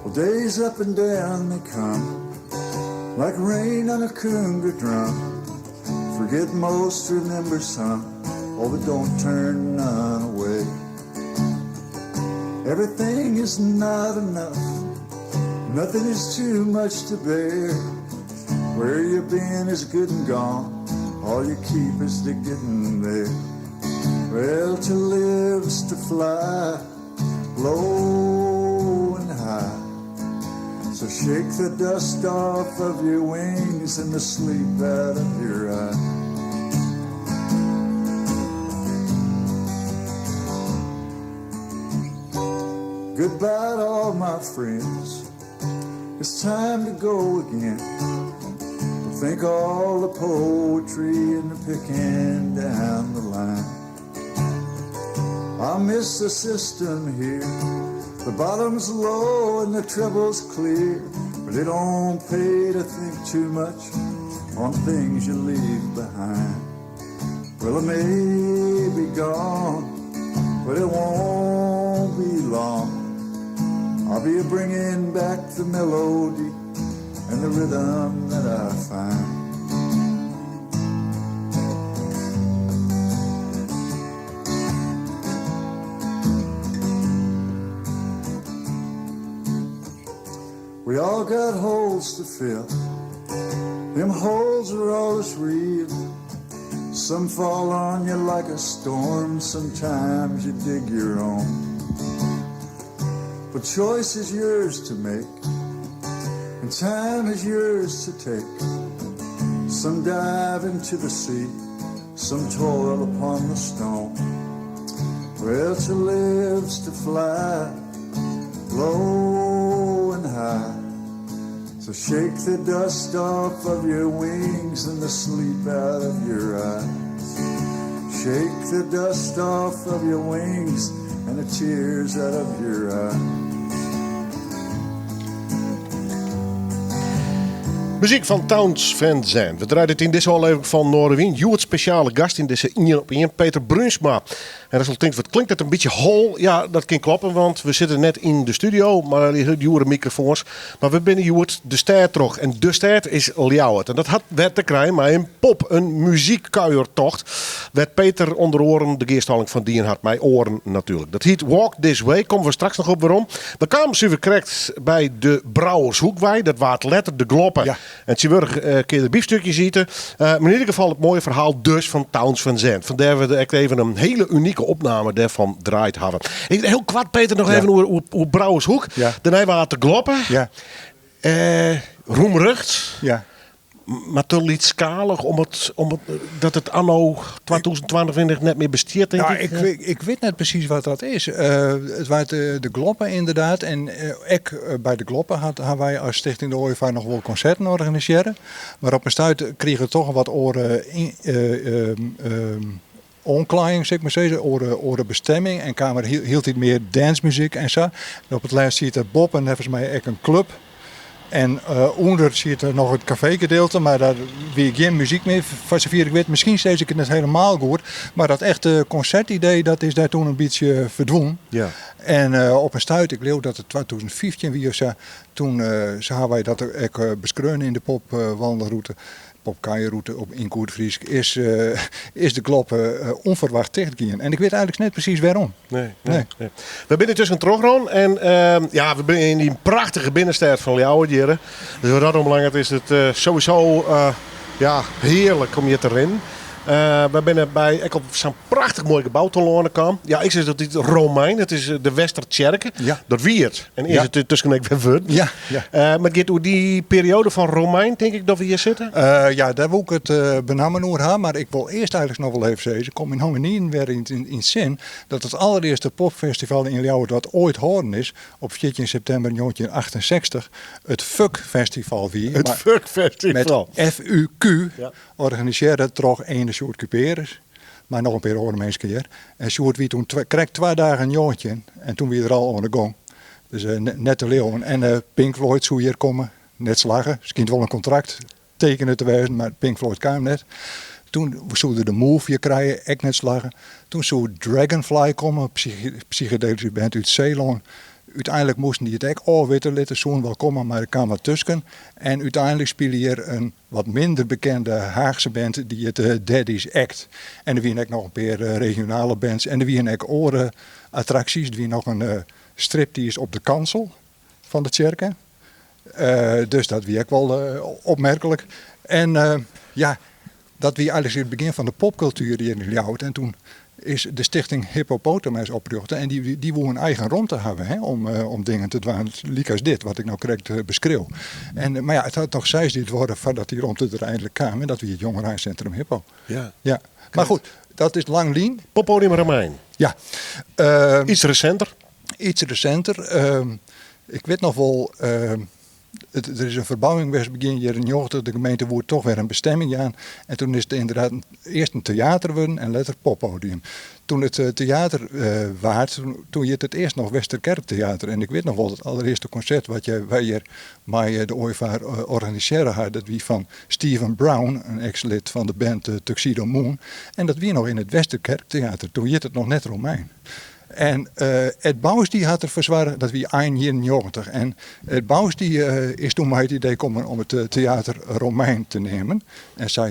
Well, days up and down they come, like rain on a conga drum. Forget most, remember some, oh, but don't turn none away. Everything is not enough, nothing is too much to bear. Where you've been is good and gone, all you keep is the getting there. Well, to live's to fly, low and high. So shake the dust off of your wings and the sleep out of your eye. Goodbye to all my friends. It's time to go again. Think all the poetry and the picking down the line. I miss the system here. The bottom's low and the treble's clear, but it don't pay to think too much on things you leave behind. Well, I may be gone, but it won't be long. I'll be bringing back the melody and the rhythm that I find. We all got holes to fill. Them holes are all that's real. Some fall on you like a storm, sometimes you dig your own. But choice is yours to make, and time is yours to take. Some dive into the sea, some toil upon the stone. Well, to live's to fly, low and high. So shake the dust off of your wings and the sleep out of your eyes. Shake the dust off of your wings and the tears out of your eyes. Muzyk fan Townes Van Zandt. We draaien it yn dizze ôflevering fan Noardewyn. Hjoed spesjale gast yn dizze ien op ien, Peter Bruinsma. En as al tinkt, wat klinkt dat in bytsje hol? Ja, dat kin kloppen, want we sitte net yn de studio, mar dy djoere mikrofoans. Mar we binne hjoed de stêd troch. En de stêd is Ljouwert. En dat hat wer te krijen mei in pop, in muzykkuiertocht. Wêr't Peter ûnder oaren de gearstalling fan dien hat, mei oaren natuerlik. Dat hiet Walk This Way, komme we straks noch op werom. We kamen suver krekt by de Brouwershoek wei. Dat waard letter de Gloppe. Ja. En tsjintwurdich kinne je der byfstukjes ite. Mar yn ieder gefal it moaie ferhaal dus fan Townes Van Zandt. Fandêr we ek even in hiele unike opname dêrfan draaid hawwe. Hiel koart Peter noch even oer Brouwershoek. Ja. Dêrnei waard de Gloppe. Ja. Roemrucht. Ja. Mar te lytsskalich om it, om it, dat it anno 2022 net mear bestiet, tink Ja, ik. ik, ik wit net presys wat dat is. It waard de Gloppe ynderdaad. En ek by de Gloppe ha wy as Stichting de Ooievaar noch wol konserten organisearre. Mar op in stuit krige it toch in wat oare oanklaaiïng, sil ik mar sizze, oare bestemming. En kaam der hieltyd mear dancemuzyk en sa. En op it lêst siet der boppe neffens my ek in klup. En ûnder siet der noch it kafeegedeelte, mar dêr wie gjin muzyk mear, foar safier ik wit. Miskien sis ik it net helemaal goed, mar dat echte konsertidee dat is dêr toen in bytsje ferdwûn. Ja. En op in stuit, ik leau dat it 2015 wie of sa, toen sa ha wy dat ek beskreaun yn de popwandelroute. Popkuierroute op yn goed Frysk is, is de Gloppe ûnferwacht tichtgien. En ik wit eigenlik net presys wêrom. Nee, nee, nee. We binne yntusken troch en ja, we binne yn dy prachtige binnenstêd fan Ljouwert hjir. Dus wat dat oanbelanget is it sowieso ja, hearlik om hjir te rinnen. We binne by ek op sa'n prachtich moai gebou telâne kaam. Ja, ik sis altyd Romein, it is de Westertsjerke. Ja. Dat wie it. En is Ja. it yntusken ek wer wurden. Ja, ja. Mar it giet oer dy perioade fan Romein, tink ik, dat we hjir sitte. Ja, dêr woe ik it benammen oer ha, mar ik wol earst eigenlik noch wol even sizze, kom my no ynienen wer yn 't sin, dat it allerearste popfestival yn Ljouwert dat oait hâlden is, op 14 septimber 1968, it Fuck Festival wie. It Fuck Festival. Met FUQ, Ja. organisearre troch ene Sjoerd Cuperus, mar noch in pear oare minsken hjir. En Sjoerd wie toen krekt twa dagen 19 en toen wie er al oan de gong. Dus net te leauwen. En Pink Floyd soe hjir komme, net slagge. Skynt wol in kontrakt tekene te wêzen, mar Pink Floyd kaam net. Toen soe er de Move hjir krije, ek net slagge. Toen soe Dragonfly komme, psychedelyske band út Seelân. Úteinlik moasten dy it ek ôfwitte litte, soene wol komme, mar der kaam wat tusken. En úteinlik spile hjir in wat minder bekende Haachse band, dy hjit Daddy's Act. En der wiene ek noch in pear regionale bands en der wiene ek oare attraksjes. Der wie noch in striptease op de kansel fan de tsjerke. Dus dat wie ek wol opmerklik. En ja, dat wie eigenlik it begjin fan de popkultuer hjir yn Ljouwert. En toen is de stichting Hippopotamus oprjochte en dy woe in eigen romte hawwe, hè, om dingen te dwaan lykas dit, wat ik no krekt beskriuw. En, mar ja, it hat noch seis jier duorre foardat dy romte der einlik kaam en dat wie it jongereinsintrum Hippo. Ja. Ja. Mar goed, dat is lang lyn. Poppodium Romein. Ja. Iets resenter. Iets resenter. Ik wit noch wol. It, der is in ferbouwing west begjin jierren 90. De gemeente woe it toch wer in bestemming jaan. En toen is it ynderdaad earst in teater wurden en letter poppodium. Toen it teater waard, toen hjitte it earst noch Westerkerktheater. En ik wit noch wol, it allerearste konsert wat wy hjir mei de Ooievaar organisearre ha, dat wie fan Steven Brown, in eks-lid fan de band Tuxedo Moon. En dat wie noch yn it Westerkerktheater, toen hjitte it noch net Romein. En Ed Bous dy hat derfoar soarge, dat wie ein jierren 90. En Ed Bous dy is toen mei it idee kommen om it Theater Romein te neamen. En sa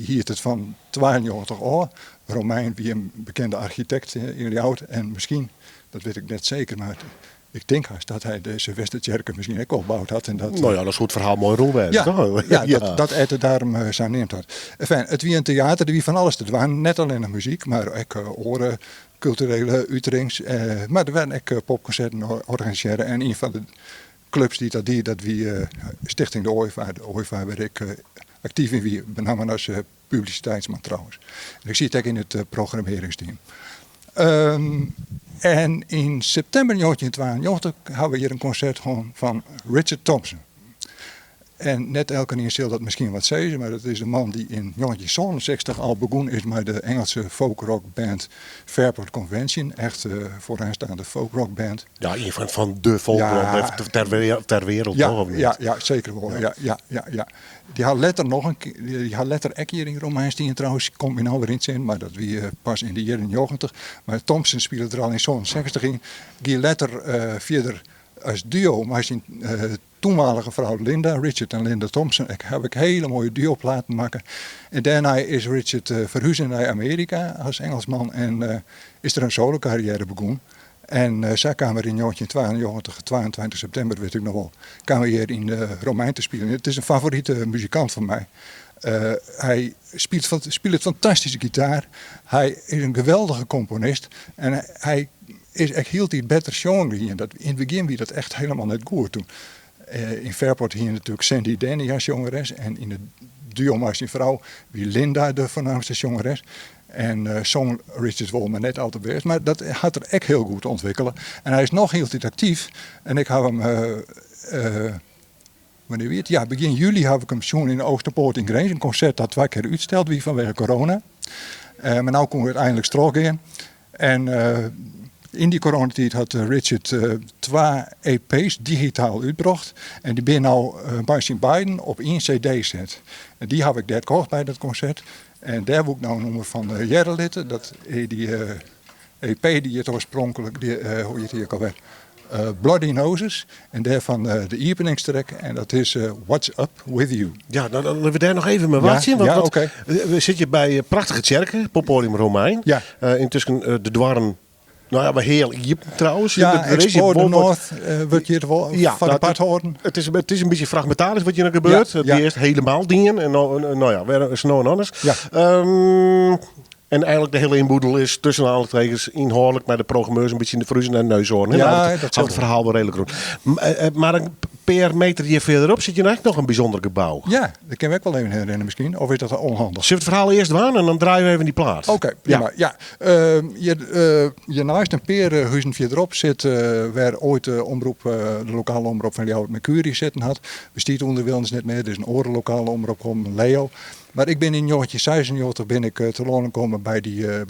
hiet it fan 92 ôf. Romein wie in bekende architekt yn Ljouwert en miskien, dat wit ik net seker, mar ik tink hast dat hy dizze Westertsjerke miskien ek wol boud hat. En dat, Nou ja, dan soe it ferhaal moai rûn wêze, Ja, toch? ja, dat Ed it dêrom sa neamd hat. Enfin, it wie in teater, der wie fan alles te dwaan. Net allinnich muzyk, mar ek oare kulturele uterings. Mar der waarden ek popkonserten organisearre en ien fan de klups dy't dat die, dat wie Stichting De Ooievaar. De Ooievaar wêr't ik aktyf yn wie, benammen as publisiteitsman trouwens. En ik siet ek yn it programmearringsteam. En yn septimber 1992 hawwe we hjir in konsert hân fan Richard Thompson. En net elkenien sil dat miskien wat sizze, mar dat is de man dy't yn 1967 al begûn is mei de Engelse folkrockband Fairport Convention. Echt foaroansteande folkrockband. Ja, ien fan de folkrock ter wereld, toch? Of net? Ja, ja, seker wol. Ja, ja, ja, ja. Dy ha letter noch in dy ha letter ek hjir yn Romein stien trouwens, komt my no wer yn 't sin, mar dat wie pas yn de jierren 90. Mar Thompson spile der al yn 67 yn, gie letter fierder as duo mei syn toenmalige frou Linda, Richard en Linda Thompson. Ek ha ek hiele moaie duoplaten makke. En dêrnei is Richard ferhuze nei Amearika as Engelsman en is der in solokarriêre begûn. En sa kaam er yn 1992, 22 septimber wit ik noch wol, kaam er hjir yn Romein te spyljen. It is in favorite muzikant fan my. Hy spilet fantastyske gitaar, hy is in geweldige komponist en hy is ek hieltyd better sjongen gien. Dat, yn it begjin wie dat echt helemaal net goed. Toen, yn Fairport hiene natuerlik Sandy Denny as sjongeres en yn it duo mei syn frou wie Linda de foarnaamste sjongeres. En song Richard wol, mar net al te bêst. Mar dat hat er ek hiel goed ûntwikkele. En hy is noch hieltyd aktyf. En ik haw him, wannear wie it? Ja, begjin july haw ik him sjoen yn de Oosterpoort yn Grins. In konsert dat twa kear útsteld wie fanwege corona. Mar no koe it einliks trochgean. En yn dy coronatiid hat Richard twa EP's digitaal útbrocht. En dy binne no by syn beiden op ien CD set. En dy haw ik dêr kocht by dat konsert. En dêr woe ik no in nûmer fan hearre litte. Dat dy EP dy hjit oarspronklik, hoe hjit dy ek alwer? Bloody Noses. En dêrfan de iepeningstrack en dat is What's Up With You. Ja, dan litte we dêr noch even mei wachtsjen. Want ja, oké. We sitte hjir by prachtige tsjerke, Poppodium Romein. Ja. Yntusken de doarren, no ja, heal iepen trouwens. Ja, Er is hier Explore the wol wat- North wurdt hjir wol Ja, foar dat- in part hâlden. Het is een beetje fragmentarisch wat hier nou gebeurt. Ja, Het ja. eerst helemaal dingen en nou ja, weer is nou en anders. Ja. En eigenlijk de hele inboedel is tussen aanhalingstekens inhoudelijk, maar de programmeurs een beetje in de fruzen en de neushoorn. hè? Ja, Nou, dat het zal het verhaal wel redelijk rond. Maar een paar meter hier verderop zit je nou echt nog een bijzonder gebouw. Ja, dat kunnen we ook wel even herinneren misschien. Of is dat onhandig? Zullen we het verhaal eerst waan en dan draaien we even die plaat? Oké, prima. Ja. Hiernaast een paar huizen verderop zit waar ooit de omroep, de lokale omroep van Ljouwert Mercury zitten had. Bestiet onderwilens net meer. Er is een oare lokale omroep gekomen, Leo. Maar ik ben in 1996 ben ik te Londen gekomen bij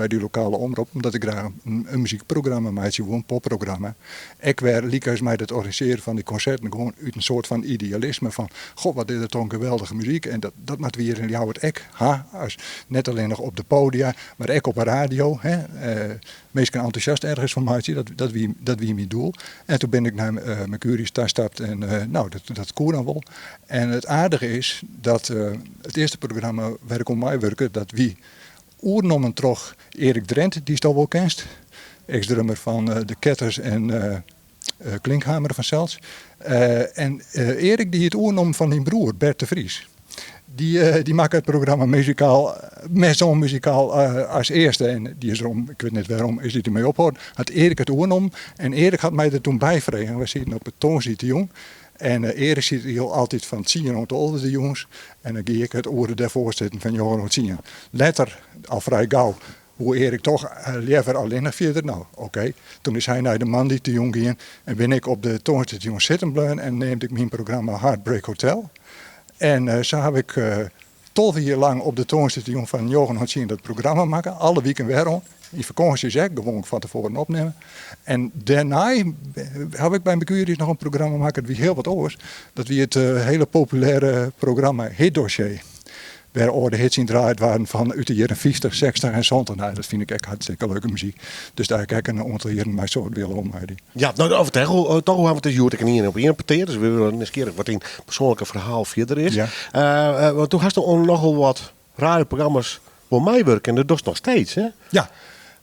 die lokale omroep, omdat ik graag een muziekprogramma maakte, gewoon een popprogramma. Ik werd liekhuis mij het organiseren van die concerten gewoon uit een soort van idealisme van, god, wat is dat toch een geweldige muziek. En dat moeten we hier in Ljouwert ek, ha, als, net alleen nog op de podia, maar ook op de radio. Hè. Meestal enthousiast ergens van maakte, dat wie mijn doel. En toen ben ik naar Mercurius daar gestapt en dat kon dan wel. En het aardige is dat het eerste programma waar ik om mij werkte, dat wie oernommen troch Erik Drent, die is al wel kent, ex-drummer van de Ketters en Klinkhamer van Zelfs. En Erik die het oernom van zijn broer Bert de Vries. Die maakte het programma muzikaal, met zo'n muzikaal als eerste. En die is erom, ik weet niet waarom, is die ermee opgehouden. Had Erik het oernom en Erik had mij er toen bij gekregen. We zitten op het toonziet de jong. En Erik zit hier altijd van het zien rond de olde jongens. En dan ging ik het oren daarvoor zitten van Johan het zien. Letter, al vrij gauw, Woe Erik toch leaver allinnich fierder? No, oké. Toen is hy nei de moandeitejûn gien en bin ik op de tongersdeitejûn sitten bleaun en neamde ik myn programma Heartbreak Hotel. En sa haw ik 12 jier lang op de tongersdeitejûn fan njoggen oant tsien dat programma makke. Alle wiken wer oan. Yn fakânsjes ek, gewoan fan tefoaren opnimme. En dêrnei haw ik by Mercurius noch in programma makke, dat wie hiel wat oars. Dat wie it hiele populêre programma Hitdossier. Wêr âlde hits yn draaid waarden fan út de jierren 50, 60 en 70. Nou, dat fyn ik ek hartstikke leuke muzyk. Dus dêr ha ik ek in oantal jierren mei soad wille om mei dy. Ja, no, fertel toch hoe, want it is hjoed ek in ien op ien petear, dus we binne nijsgjirrich wat dyn persoanlike ferhaal fierder is. Ja. Want do hast oan nochal wat radioprogramma's wol meiwurke en dat dochst noch steeds, hè? Ja.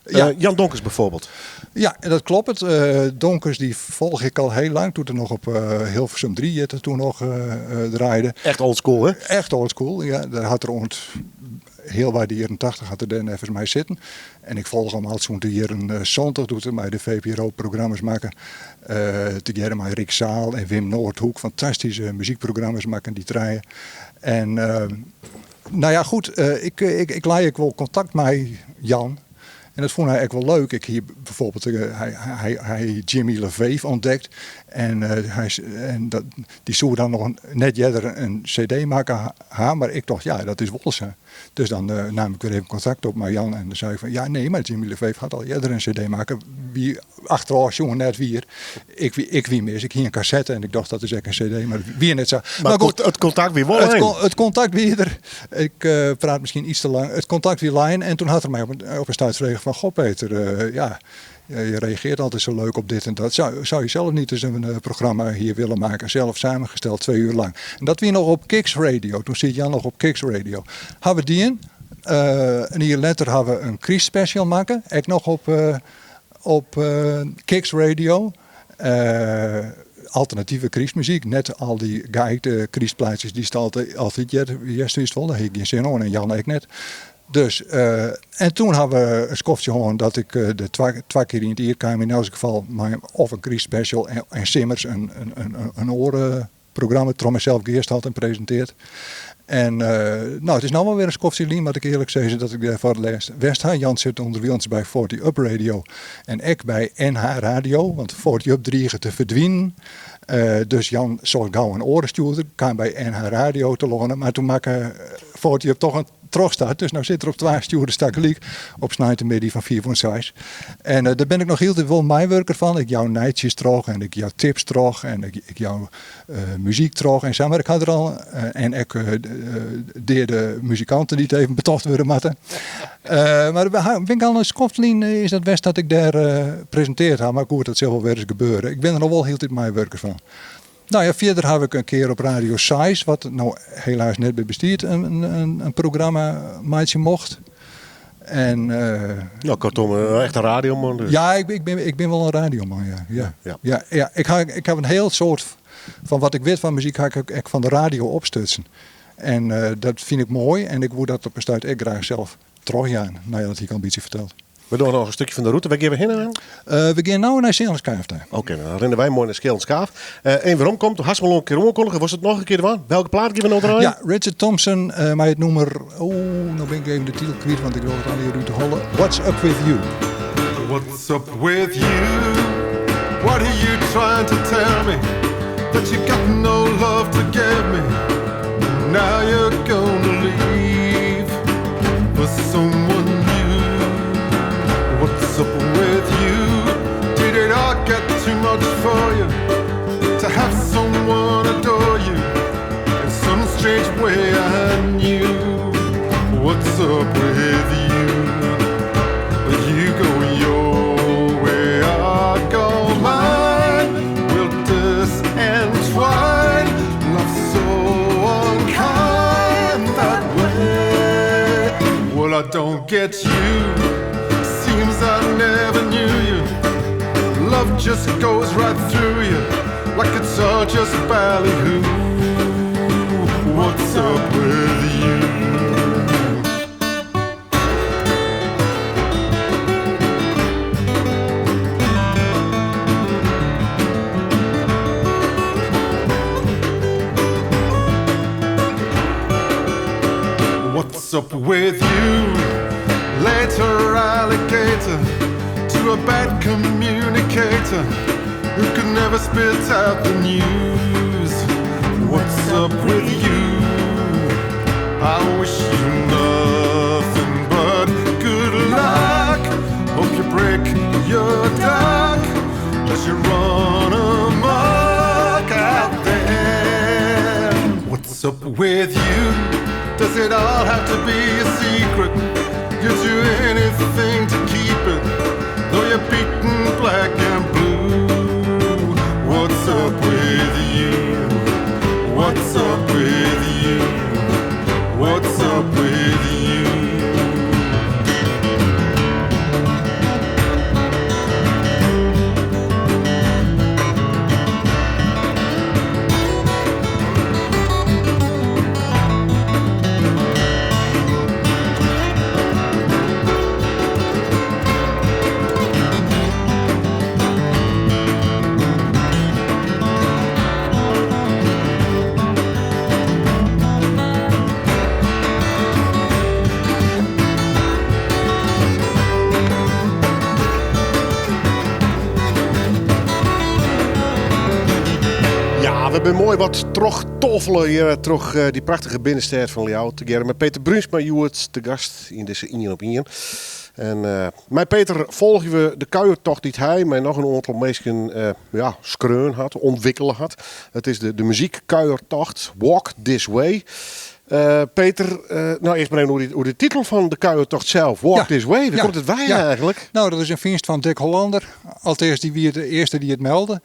Ja. Jan Donkers bijvoorbeeld. Ja, dat kloppet. Donkers die volg ik al heel lang. Toen er nog op Hilversum 3 zitten, toen nog draaide. Echt oldschool, hè? Echt oldschool, ja. Daar had er ont heel bij de jaren 80 had er daar even mij zitten. En ik volg hem al zo'n de jaren 70, doet hij mij de VPRO-programma's maken. Tegearre met Rick Zaal en Wim Noordhoek. Fantastische muziekprogramma's maken die draaien. En nou ja, goed, ik leid ik wel contact met Jan. En dat vond hij echt wel leuk. Ik hier bijvoorbeeld hij Jimmy LaFave ontdekt. En die zou dan nog net eerder een cd maken, ha, maar ik dacht, ja, dat is wel zo. Dus dan nam ik weer even contact op met Jan. En dan zei ik van, ja, nee, maar Jimmy LaFave had al eerder een cd maken. Wie achteraf, jongen, net weer. Ik wie mis. Ik hier een cassette en ik dacht, dat is echt een cd. Maar wie net zo. Maar Maar goed, het contact weer wel lijn. Het contact weer er. Ik praat misschien iets te lang. Het contact weer lijn. En toen had er mij op een stuit gevraagd van, goh, Peter, ja, je reageert altijd zo leuk op dit en dat. Zou je zelf niet eens een programma hier willen maken? Zelf samengesteld, 2 uur lang. En dat wie nog op Kicks Radio. Toen zit Jan nog op Kicks Radio. Hebben we die in. Een jaar later hebben we een kerstspecial maken. Ik nog op Kicks Radio. Alternatieve kerstmuziek. Net al die geëikte kerstplaatjes die staan altijd juist is het wel. Daar heb ik geen zin in en Jan ook net. Dus, en toen hadden we een skoftje gewoon dat ik de twee keer in het jaar kwam in elk geval maar of een kerstspecial en Simmers een orenprogramma trom mezelf geëerst had en presenteerd. En het is nou wel weer een skoftje lien, maar ik eerlijk zeggen dat ik daar voor het laatst West ha. Jan zit onder ons bij 40 Up Radio en ik bij NH Radio, want 40 Up dreigde te verdwijnen. Dus Jan zorg gauw een orenstuurder, kwam bij NH Radio te lonen, maar toen maakte 40 Up toch een terugstart. Dus nou zit er op 2 sturen sta ik liek op snijtemiddag van 4 van 6. En daar ben ik nog heel veel wel mijnwerker van. Ik jouw nijtjes terug en ik jouw tips terug en ik jouw muziek terug en zo. Maar ik had er al en ik deed de muzikanten die het even betocht worden matten. Maar ben ik al een skoftlien is dat best dat ik daar presenteerd had. Maar goed, dat zal wel weer eens gebeuren. Ik ben er nog wel heel tijd mijnwerker van. Verder heb ik een keer op Radio Size, wat nou helaas net bij bestiert, een programma maatje mocht. En Kortom, echt een radioman dus. Ja, ik ben wel een radioman, ja. Ja. Ja, ja, ik ha, ik heb een heel soort van wat ik weet van muziek, ga ik ook echt van de radio opstutsen. En dat vind ik mooi en ik wil dat op een stuit echt graag zelf terug gaan. Dat heb ik al een beetje verteld. We doen nog een stukje van de route. Waar gaan we heen aan? We gaan nou naar Schilenskaaf. Oké, dan rennen wij mooi naar Schilenskaaf. En waarom komt? Had al een keer omkondigen. Was het nog een keer ervan? Welke plaat gaan we nou draaien? Ja, Richard Thompson, maar het noemer... Oh, nou ben ik even de titel kwijt, want ik wil het al hier uit de hollen. What's Up With You? What's up with you? What are you trying to tell me? That you got no love to give me. Now you're gonna leave for someone new. What's up with you? Did it all get too much for you? To have someone adore you in some strange way I knew. What's up with you? You go your way, I go mine. We'll disentwine. Love's so unkind that way. Well, I don't get you. Seems I never knew you. Love just goes right through you, like it's all just ballyhoo. What's up with you? What's up with you? Later alligator to a bad communicator who could never spit out the news. What's up with you? I wish you nothing but good luck. Hope you break your duck as you run amok out there. What's up with you? Does it all have to be a secret? You'd do anything to keep it, though you're beaten black and blue. What's up with you? What's up with you? What's up with you? Ja, we binne moai wat trochtoffele hjir troch dy prachtige binnenstêd fan Ljouwert. Tegearre mei Peter Bruinsma hjoed te gast yn dizze Ien op Ien. En mei Peter folgje we de kuiertocht dy't hy mei noch in oantal minsken ja, skreaun hat, ûntwikkele hat. It is de, de muzykkuiertocht Walk This Way. Peter, no earst mar even oer, oer de titel fan de kuiertocht sels. Walk This Way, wêr komt it wei eigenlik? No, dat is in fynst fan Dick Hollander. Alteast, dy wie de earste dy't it melde.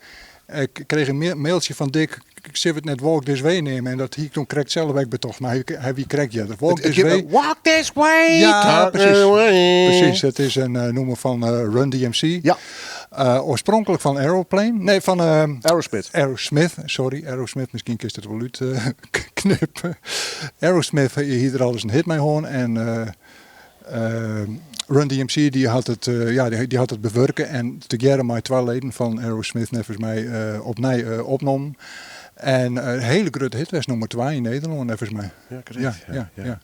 Ik krige in mailtsje fan Dick, ik sil it net Walk This Way neame. En dat hie ik toen krekt sels ek betocht, mar hy, hy wie krekt earder. Walk This Way. Walk This Way! Ja, presys. Presys, it is in nûmer fan Run DMC. Ja. Oarspronklik fan Aeroplane. Nee, fan Aerosmith. Aerosmith, sorry, Aerosmith. Miskien kinst it wol útknippe. Aerosmith hie der alris in hit mei hân en Run DMC dy hat it, ja, dy hat it bewurke en tegearre mei twa leden fan Aerosmith neffens my opnij opnommen. En in hiele grutte hit west, nûmer twa yn Nederlân neffens my. Ja, krekt. Ja, ja, ja.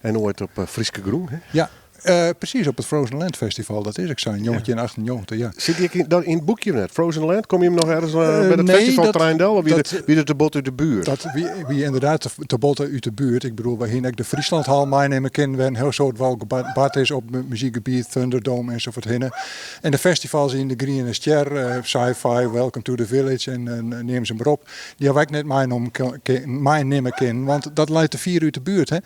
En oait op Fryske grûn, hè? Ja, presys op it Frozen Land Festival, dat is ek sa, yn 1998, ja. Sit dy ek yn it boekje net? Frozen Land, komme jim noch ergens by dat festivalterrein del? Of wie dat te bot út de buert? Dat wie ynderdaad te bot út de buert. Ik bedoel, wy hiene ek de Frieslandhal meinimme kinnen, wêr in hiel soad wol bard is op muzykgebiet, Thunderdome ensafuorthinne. En de festivals yn de Griene Stjer, Psy-Fi, Welcome to the Village en neam se mar op, dy hawwe wy ek net meinimme kinnen, want dat leit te fier út de buert. Hè.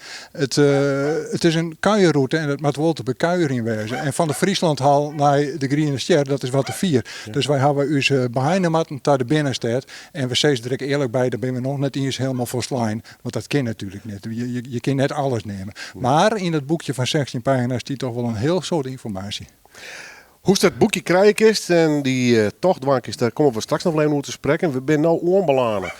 It is in kuierrûte en it moat wol te bekuierjen wêze. En fan de Frieslandhal nei de Griene Stjer, dat is wat te fier. Dus wy hawwe ús beheine moatten ta de binnenstêd. En we sizze der ek earlik by, dêr binne we noch net iens hielendal folslein, want dat kin natuerlik net. Je kinne net alles neame. Mar yn dat boekje fan 16 pagina's stiet toch wol in hiel soad ynformaasje. Hoe'tst dat boekje krije kinst en dy tocht dwaan kinst, dêr komme we straks noch wol even oer te sprekken. We binne no oanbelâne.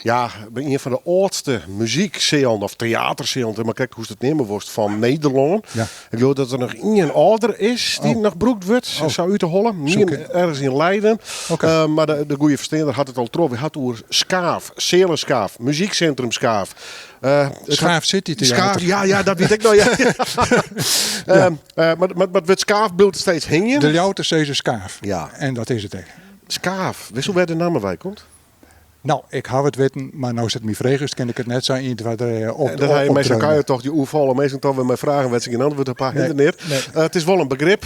Ja, by ien fan de âldste muzyksealen of teatersealen, mar krekt hoe'tst it neame wolst, fan Nederlân. Ik leau dat der noch ien âlder is dy't noch brûkt wurdt, sa út de holle. Mien ergens yn Leiden. Mar de goede fersteander hat it al troch. We ha it oer Skaaf, Sealeskaaf, muzyksintrum Skaaf. Skaaf City Theater. Skaaf, ja, ja, dat wit ik noch. Ja. Mar it wurd Skaaf bliuwt steeds hingjen. De Ljouwerters sizze Skaaf. Ja. En dat is it ek. Skaaf, witsto wêr't de namme wei komt? No, ik haw it witten, mar no'tst it my fregest, kin ik it net sa ien, twa, trije op. Dat ha je mei sa'n kuiertocht, je oerfalle minsken toch wer mei fragen wêr't se gjin antwurd op ha. Hindert neat. It is wol in begrip.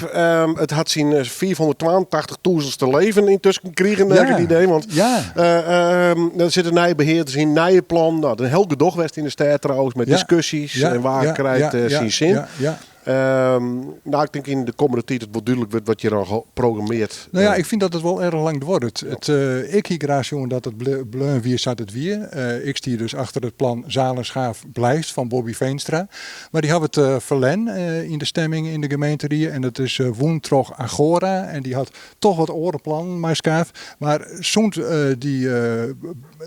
It hat syn 582.000ste leven yntusken krigen, ha ik it idee. Want der sitte nije behearders yn, nije plannen. No, in hiel gedoch west yn de stêd trouwens, mei diskusjes en wa krijt syn sin. No, ik tink yn de kommende tiid it wol dúdlik wurdt wat hjir al geprogrammeard. No ja, ik fyn dat it wol erch lang duorret. Ik hie graach sjoen dat it bleaun wie sa't it wie. Ik stie dus achter it plan Zalen Schaaf blijft fan Bobby Veenstra. Mar dy hawwe it ferlern yn de stemming yn de gemeenterie en it is wûn troch Agora en dy hat toch wat oare plannen mei Skaaf. Mar sûnt dy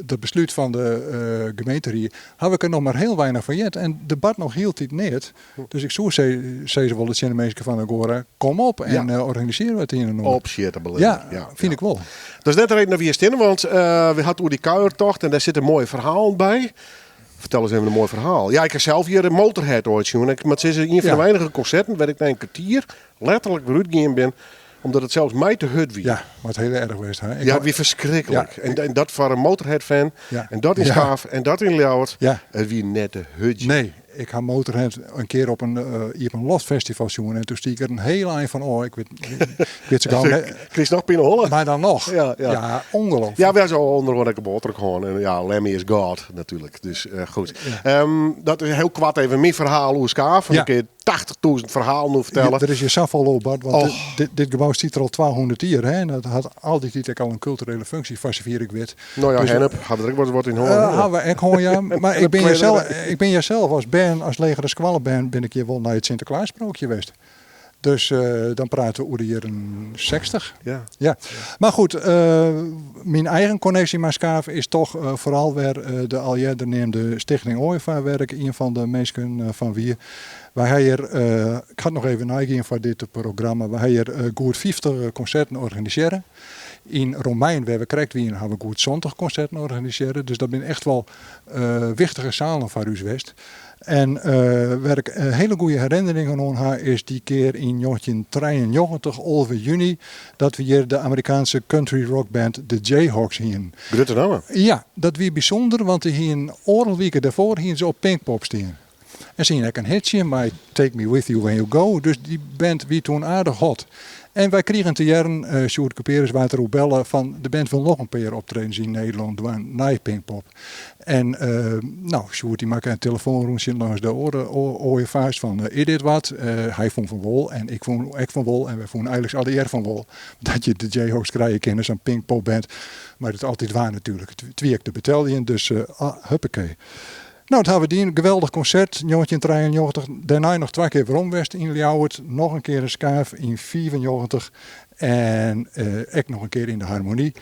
dat beslút fan de gemeenterie haw ik der noch mar hiel weinich fan heard en der bart noch hieltyd neat. Dus ik soe sizze wolle tsjin de minsken fan Agora, kom op en organisearje wat ien en oar. Opsjitte belibbing. Ja, fyn ik wol. Dat is net de reden dat we hjir steane, want we ha it oer dy kuiertocht en dêr sitte moaie ferhalen by. Fertel ris even in moai ferhaal. Ja, ik ha sels hjir Motorhead oait sjoen. Ik moat sizze, ien fan de weinige konserten wêr't ik nei in kertier letterlik wer útgien bin, omdat it sels my te hurd wie. Ja, moat hiel erch west ha. Ja, it wie ferskriklik. En dat foar in Motorhead-fan. En dat yn Skaaf en dat yn Ljouwert. It wie net te hurdzjen. Nee, ik ha Motorhead in kear op in iepenloftfestival sjoen en toen stie ik der in hiel ein fan ôf. Ik wit, ik wit se gau net. Krijst noch pineholle? Maar dan noch. Ja, ja. Ja, ongelooflijk. Ja, we zijn al onder wat ik boter gewoon. En ja, Lemmy is God natuurlijk. Dus goed. Dat is heel kwart even mijn verhaal oer Skaaf. Want ik kun 80.000 verhalen over vertellen. Ja, er is je zoveel over, Bart. Want Och. dit gebouw zit er al 200 jaar. Hè? En dat had al die tijd ook al een culturele functie, voor zover ik weet. Nou ja, Dus hennep, hadden er ook wat in Holland. Hadden we ook gewoon, ja. Maar En kleden erbij. ik ben jezelf als band, als legere skoalleband, ben ik hier wel naar het Sinterklaasprookje geweest. Dus dan praten we over de jaren 60. Ja. Maar goed, mijn eigen connectie met Skaaf is toch vooral weer de al eerder neemde Stichting Ooievaarwerk, een van de mensen van wie. Wij hebben hier, ik had nog even nagegaan voor dit programma, wij hebben hier goed 50 concerten organiseren. In Romein, waar we correct wien, hebben we goed 20 concerten organiseren. Dus dat zijn echt wel wichtige zalen voor ons West. En waar ik hele goede herinneringen aan heb, is die keer in 1993, 11 juni, dat we hier de Amerikaanse country rock band de Jayhawks hien. Grote naam. Ja, dat wie bijzonder, want die hien oorlogweken daarvoor hien ze op Pinkpop staan. En ze hien ook een hitje, maar Take Me With You When You Go. Dus die band wie toen aardig hot. En wij kregen te jaren, Sjoerd Cuperus waard erop bellen van de band wil nog een paar optredens in Nederland doen na Pinkpop. En Sjoerd die maakte een telefoonrondje langs de ooievaars van is dit wat? Hij vond van wol en ik vond ook van wol en wij vonden eigenlijk alle eer van wol. Dat je de Jayhawks krijgen kennen, zo'n Pinkpop band. Maar dat is altijd waar natuurlijk. Het wie ik de betaalde, dus huppakee. Dat hebben we die, een geweldig concert, 1993. Daarna nog 2 keer Wromwest in Ljouwert, nog een keer in Skaaf in 94 en ook nog een keer in de Harmonie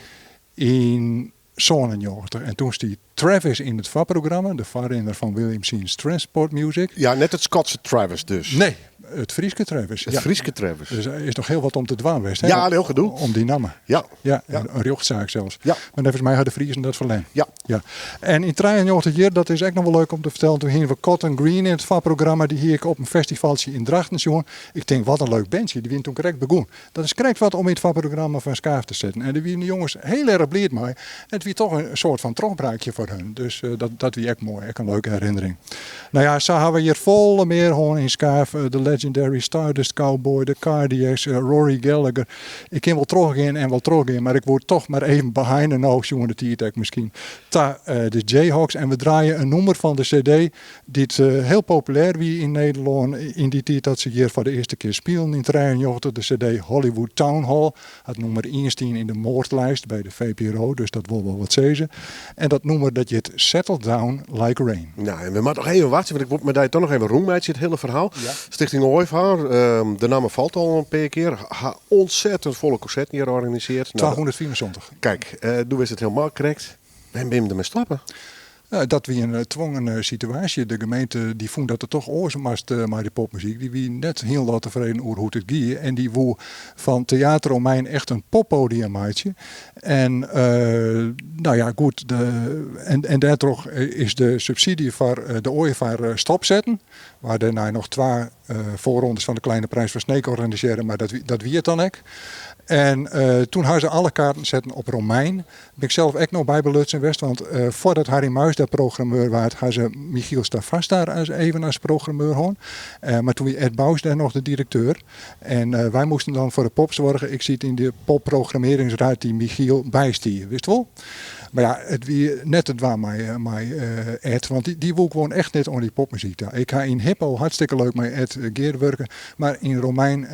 in 97. En toen stond Travis in het VAP-programma, de vaarrenner van William Scene's Transport Music. Ja, net het Skotse Travis dus. Nee, het Frieske Travis. Het Ja. Frieske Travis. Dus er is nog heel wat om te dwaan geweest, hè? Ja, heel gedoe. Om die namen. Ja, een rechtszaak zelfs. Maar volgens mij hadden de Friesen dat verlengd. Ja. En in 93 jaar, dat is echt nog wel leuk om te vertellen, toen gingen we Cotton Green in het VAP-programma, die hier ik op een festivaltje in Drachten jongen. Ik denk, wat een leuk bandje, die wint toen correct begon. Dat is correct wat om in het VAP-programma van Skaaf te zetten. En die waren de jongens heel erg blij mee. En het was toch een soort van terugbraakje voor hun. Dus dat was echt mooi, echt een leuke herinnering. Zo hebben we hier volle meer gewoon in Skaaf. De Legendary Stardust Cowboy, de Cardiacs, Rory Gallagher. Ik kan wel teruggaan en wel teruggaan, maar ik word toch maar even behind the nose, jongen, de T-Tech misschien. Ta de Jayhawks. En we draaien een nummer van de cd die het heel populair wie in Nederland in die tijd dat ze hier voor de eerste keer speelden in 93, de cd Hollywood Town Hall. Het nummer 1 in de moordlijst bij de VPRO, dus dat wil wel wat zeggen. En dat nummer dat je het Settle Down Like Rain. En we moeten nog even wachten, want ik moet me daar toch nog even roem uit het hele verhaal. Stichting Ooievaar, de naam valt al een paar keer. Ha, ontzettend volle concerten hier georganiseerd. 274. Kijk, doe is het helemaal correct. En ben je ermee stappen? Dat wie een twongen situatie. De gemeente die vond dat er toch oorzaak was maar die popmuziek. Die wie net heel laat tevreden over hoe het ging. En die woe van Theater Romein echt een poppodium maatje. En nou ja, goed. En daardoor is de subsidie voor de ooievaar stopzetten. Waar daarna nog 2 voorrondes van de Kleine Prijs van Sneek organiseren. Maar dat wie het dan ook. En toen hadden ze alle kaarten zetten op Romein. Ben ik zelf ook nog bij Belutsen West. Want voordat Harry Muis daar programmeur was, hadden ze Michiel Stavast daar even als programmeur hoor. Maar toen was Ed Bous daar nog de directeur. En wij moesten dan voor de pop zorgen. Ik zit in de popprogrammeringsraad die Michiel bijstier. Wist wel? Maar ja, het wie net het waar mij Ed, want die wil gewoon echt net om die popmuziek daar. Ik ga in Hippo hartstikke leuk met Ed Geer werken, maar in Romein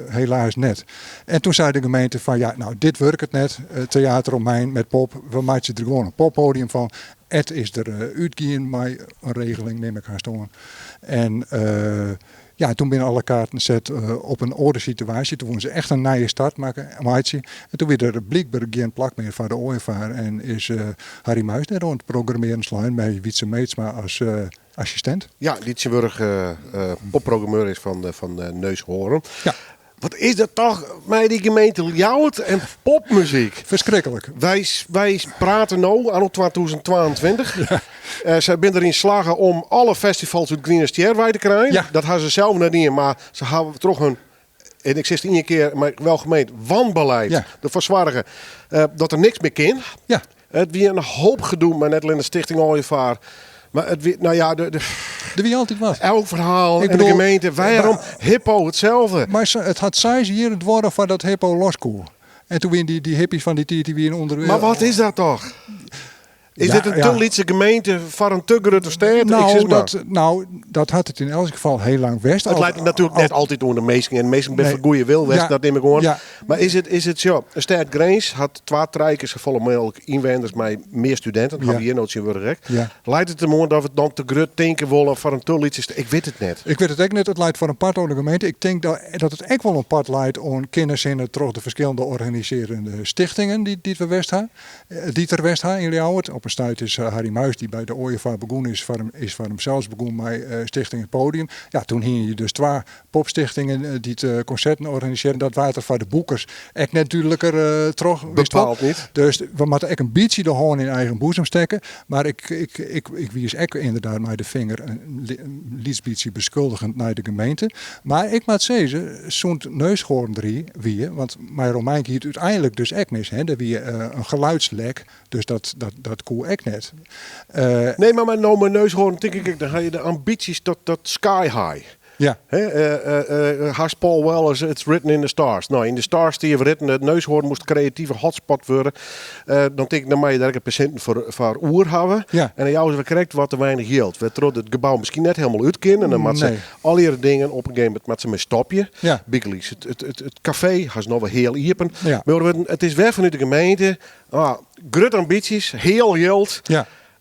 helaas net. En toen zei de gemeente van ja, nou dit werkt het net, Theater Romein met pop, we maken er gewoon een poppodium van. Ed is er uitgegaan, maar een regeling neem ik haast aan. En toen binnen alle kaarten zet op een orde situatie. Toen wouden ze echt een nieuwe start maken, maatje. En toen werd er blijkbaar geen plak meer voor de ooievaar. En is Harry Muis daar rond het programmeren slaan met Wietse Meetsma als assistent. Ja, die tegenwoordig popprogrammeur is van Neushoorn. Wat is dat toch mei dy gemeente Ljouwert en popmuzyk? Ferskriklik. Wy prate no, anno 2022. Ja. Sy binne deryn slagge om alle festivals út Griene Stjer wei te krijen. Ja. Dat ha se sels net dien, mar se hawwe troch hun, en ik sis it ien kear, mar welgemeend, wanbeleid Ja. derfoar soarge dat der niks mear kin. Ja. It wie in hoop gedoe mei net allinne de Stichting Ooievaar, mar it wie, nou ja, de, Der wie altyd wat. elk ferhaal Ik en de bedoel, gemeente, wêrom Hippo itselde? Mar it hat seis jier duorre foardat Hippo los koe. En toen wiene dy hippies fan dy tiid, dy wiene ûnder. Mar wat is dat toch? Is Ja, dit in te ja. lytse gemeente foar in te grutte stêd? Ik Nou, sis mar. dat, nou, dat hat it yn elts gefal hiel lang west. It leit natuerlik net altyd oan de minsken. En de minsken binne Nee. foar goede wil west, dat nim ik oan. Mar is it sa, in stêd Grins hat twa, trije kear safolle mooglik ynwenners mei mear studinten. Hawwe we hjir no tsjintwurdich ek. Leit it deroan dat we it dan te grut tinke wolle foar in te lytse stêd? Ik wit it net. Ik wit it ek net. It leit foar in part oan de gemeente. Ik tink dat it ek wol in part leit oan kennishinne troch de ferskillende organisearjende stichtingen dy't we west ha. Dy't der west ha yn Ljouwert. Op in stuit is Harry Muis, dy't by de Ooievaar begûn is, is foar himsels begûn mei Stichting Het Podium. Ja, toen hiene je dus twa popstichtingen dy't konserten organisearren. Dat waard der foar de boekers ek net dúdliker troch. Witst wol. Bepaald niet. Dus we moatte ek in bytsje de hân yn eigen boezem stekke. Mar ik wiis ek ynderdaad mei de finger in lyts bytsje beskuldigjend nei de gemeente. Mar ik moat sizze, sûnt Neushoorn der wie, want mei Romein gie it úteinlik dus ek mis. Hè? Der wie in geluidslek, dus dat koe ek net. Nee, mar mei no mei Neushoorn tink ik ek, dan ha je de ambysjes dat sky high. Hè, hast Paul Weller, it's written in the stars. Nou, yn de stars stie written, it Neushoorn moast kreative hotspot wurde. Dan tink ik, dan moatte je dêr ek in persinten foar oer hawwe. En dan jouwe se wer krekt wat te weinich jild. Wêrtroch't it gebou miskien net hielendal út kin. En dan moatte se allegearre dingen op in gegeven momint moatte se mei stopje. Bygelyks it kafee, ha se no wer heal iepen. Mar it is wer fanút de gemeente. Ah, grutte ambysjes, heal jild.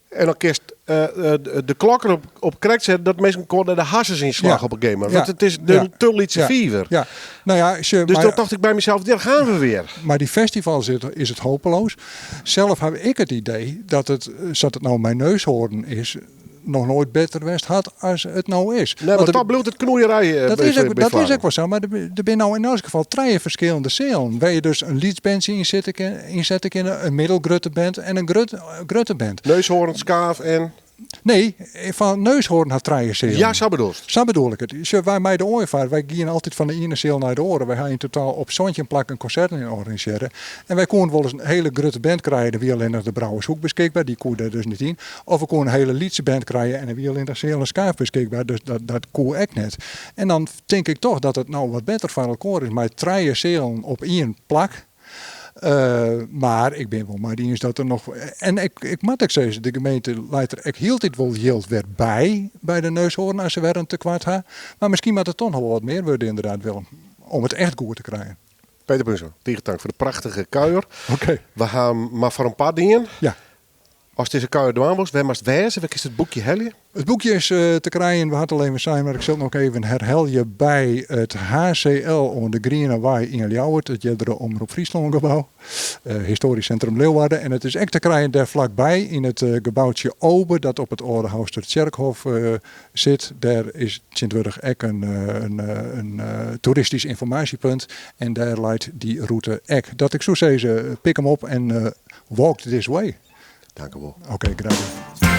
En dan kinst de klok erop op krekt sette dat minsken koene de harsens yn slach op in gegeven momint. Want it is de te lytse fiver. Ja. Nou ja, sjoch, Dus mar dan tocht ik by mysels, dêr gean we wer. Mar dy festivals is it hopeloos. Sels ha ik it idee dat it, sa't it no mei Neushoorn is, noch noait better west hat as it no is. Nee, mar Want dan bliuwt it knoeierij dat by is foarm. ek wol sa, mar der binne no yn elts gefal trije ferskillende sealen wêr't je dus in lyts bandsje ynsette kinne, in middelgrutte band en in grutte band. Neushoorn, Skaaf en? Nee, fan Neushoorn hat trije sealen. Ja, sa bedoelst. Sa bedoel ik it. Sjoch, wy mei de Ooievaar, wy giene altyd fan de iene seal nei de oare. Wy ha yn totaal op 17 plakken konserten organisearre. En wy koene wolris in hiele grutte band krije, der wie allinnich de Brouwershoek beskikber, dy koe dêr dus net yn. Of we koene in hiele lytse band krije en der wie allinnich Seal en Skaaf beskikber, dus dat koe ek net. En dan tink ik toch dat it no wat better foar elkoar is mei trije sealen op ien plak. Mar ik bin wol mei dy iens dat der noch. En ik moat ek sizze, de gemeente leit der ek hieltyd wol jild wer by, by de Neushoorn as se wer in tekoart ha. Mar miskien moat it toch noch wol wat mear wurde ynderdaad, Willem, om it echt goed te krijen. Peter Bruinsma, tige tank foar de prachtige kuier. Oké. We ha him mar foar in part dien. Ast dizze kuier dwaan wolst, wêr moatst wêze? Wêr kinst it boekje helje? It boekje is te krijen, we ha it al even sein, mar ik sil it noch even herhelje, by it HCL oan de Griene Wei yn Ljouwert, it eardere Omrop Fryslân gebou, Historisch Centrum Leeuwarden. En it is ek te krijen dêr flakby yn it geboutsje Obe, dat op it Aldehouster Tsjerkhôf sit. Dêr is tsjintwurdich ek in toeristysk ynformaasjepunt en dêr leit dy rûte ek. Dat ik soe sizze, pik him op en walk this way. Dank u wol. Oké, graach gedaan.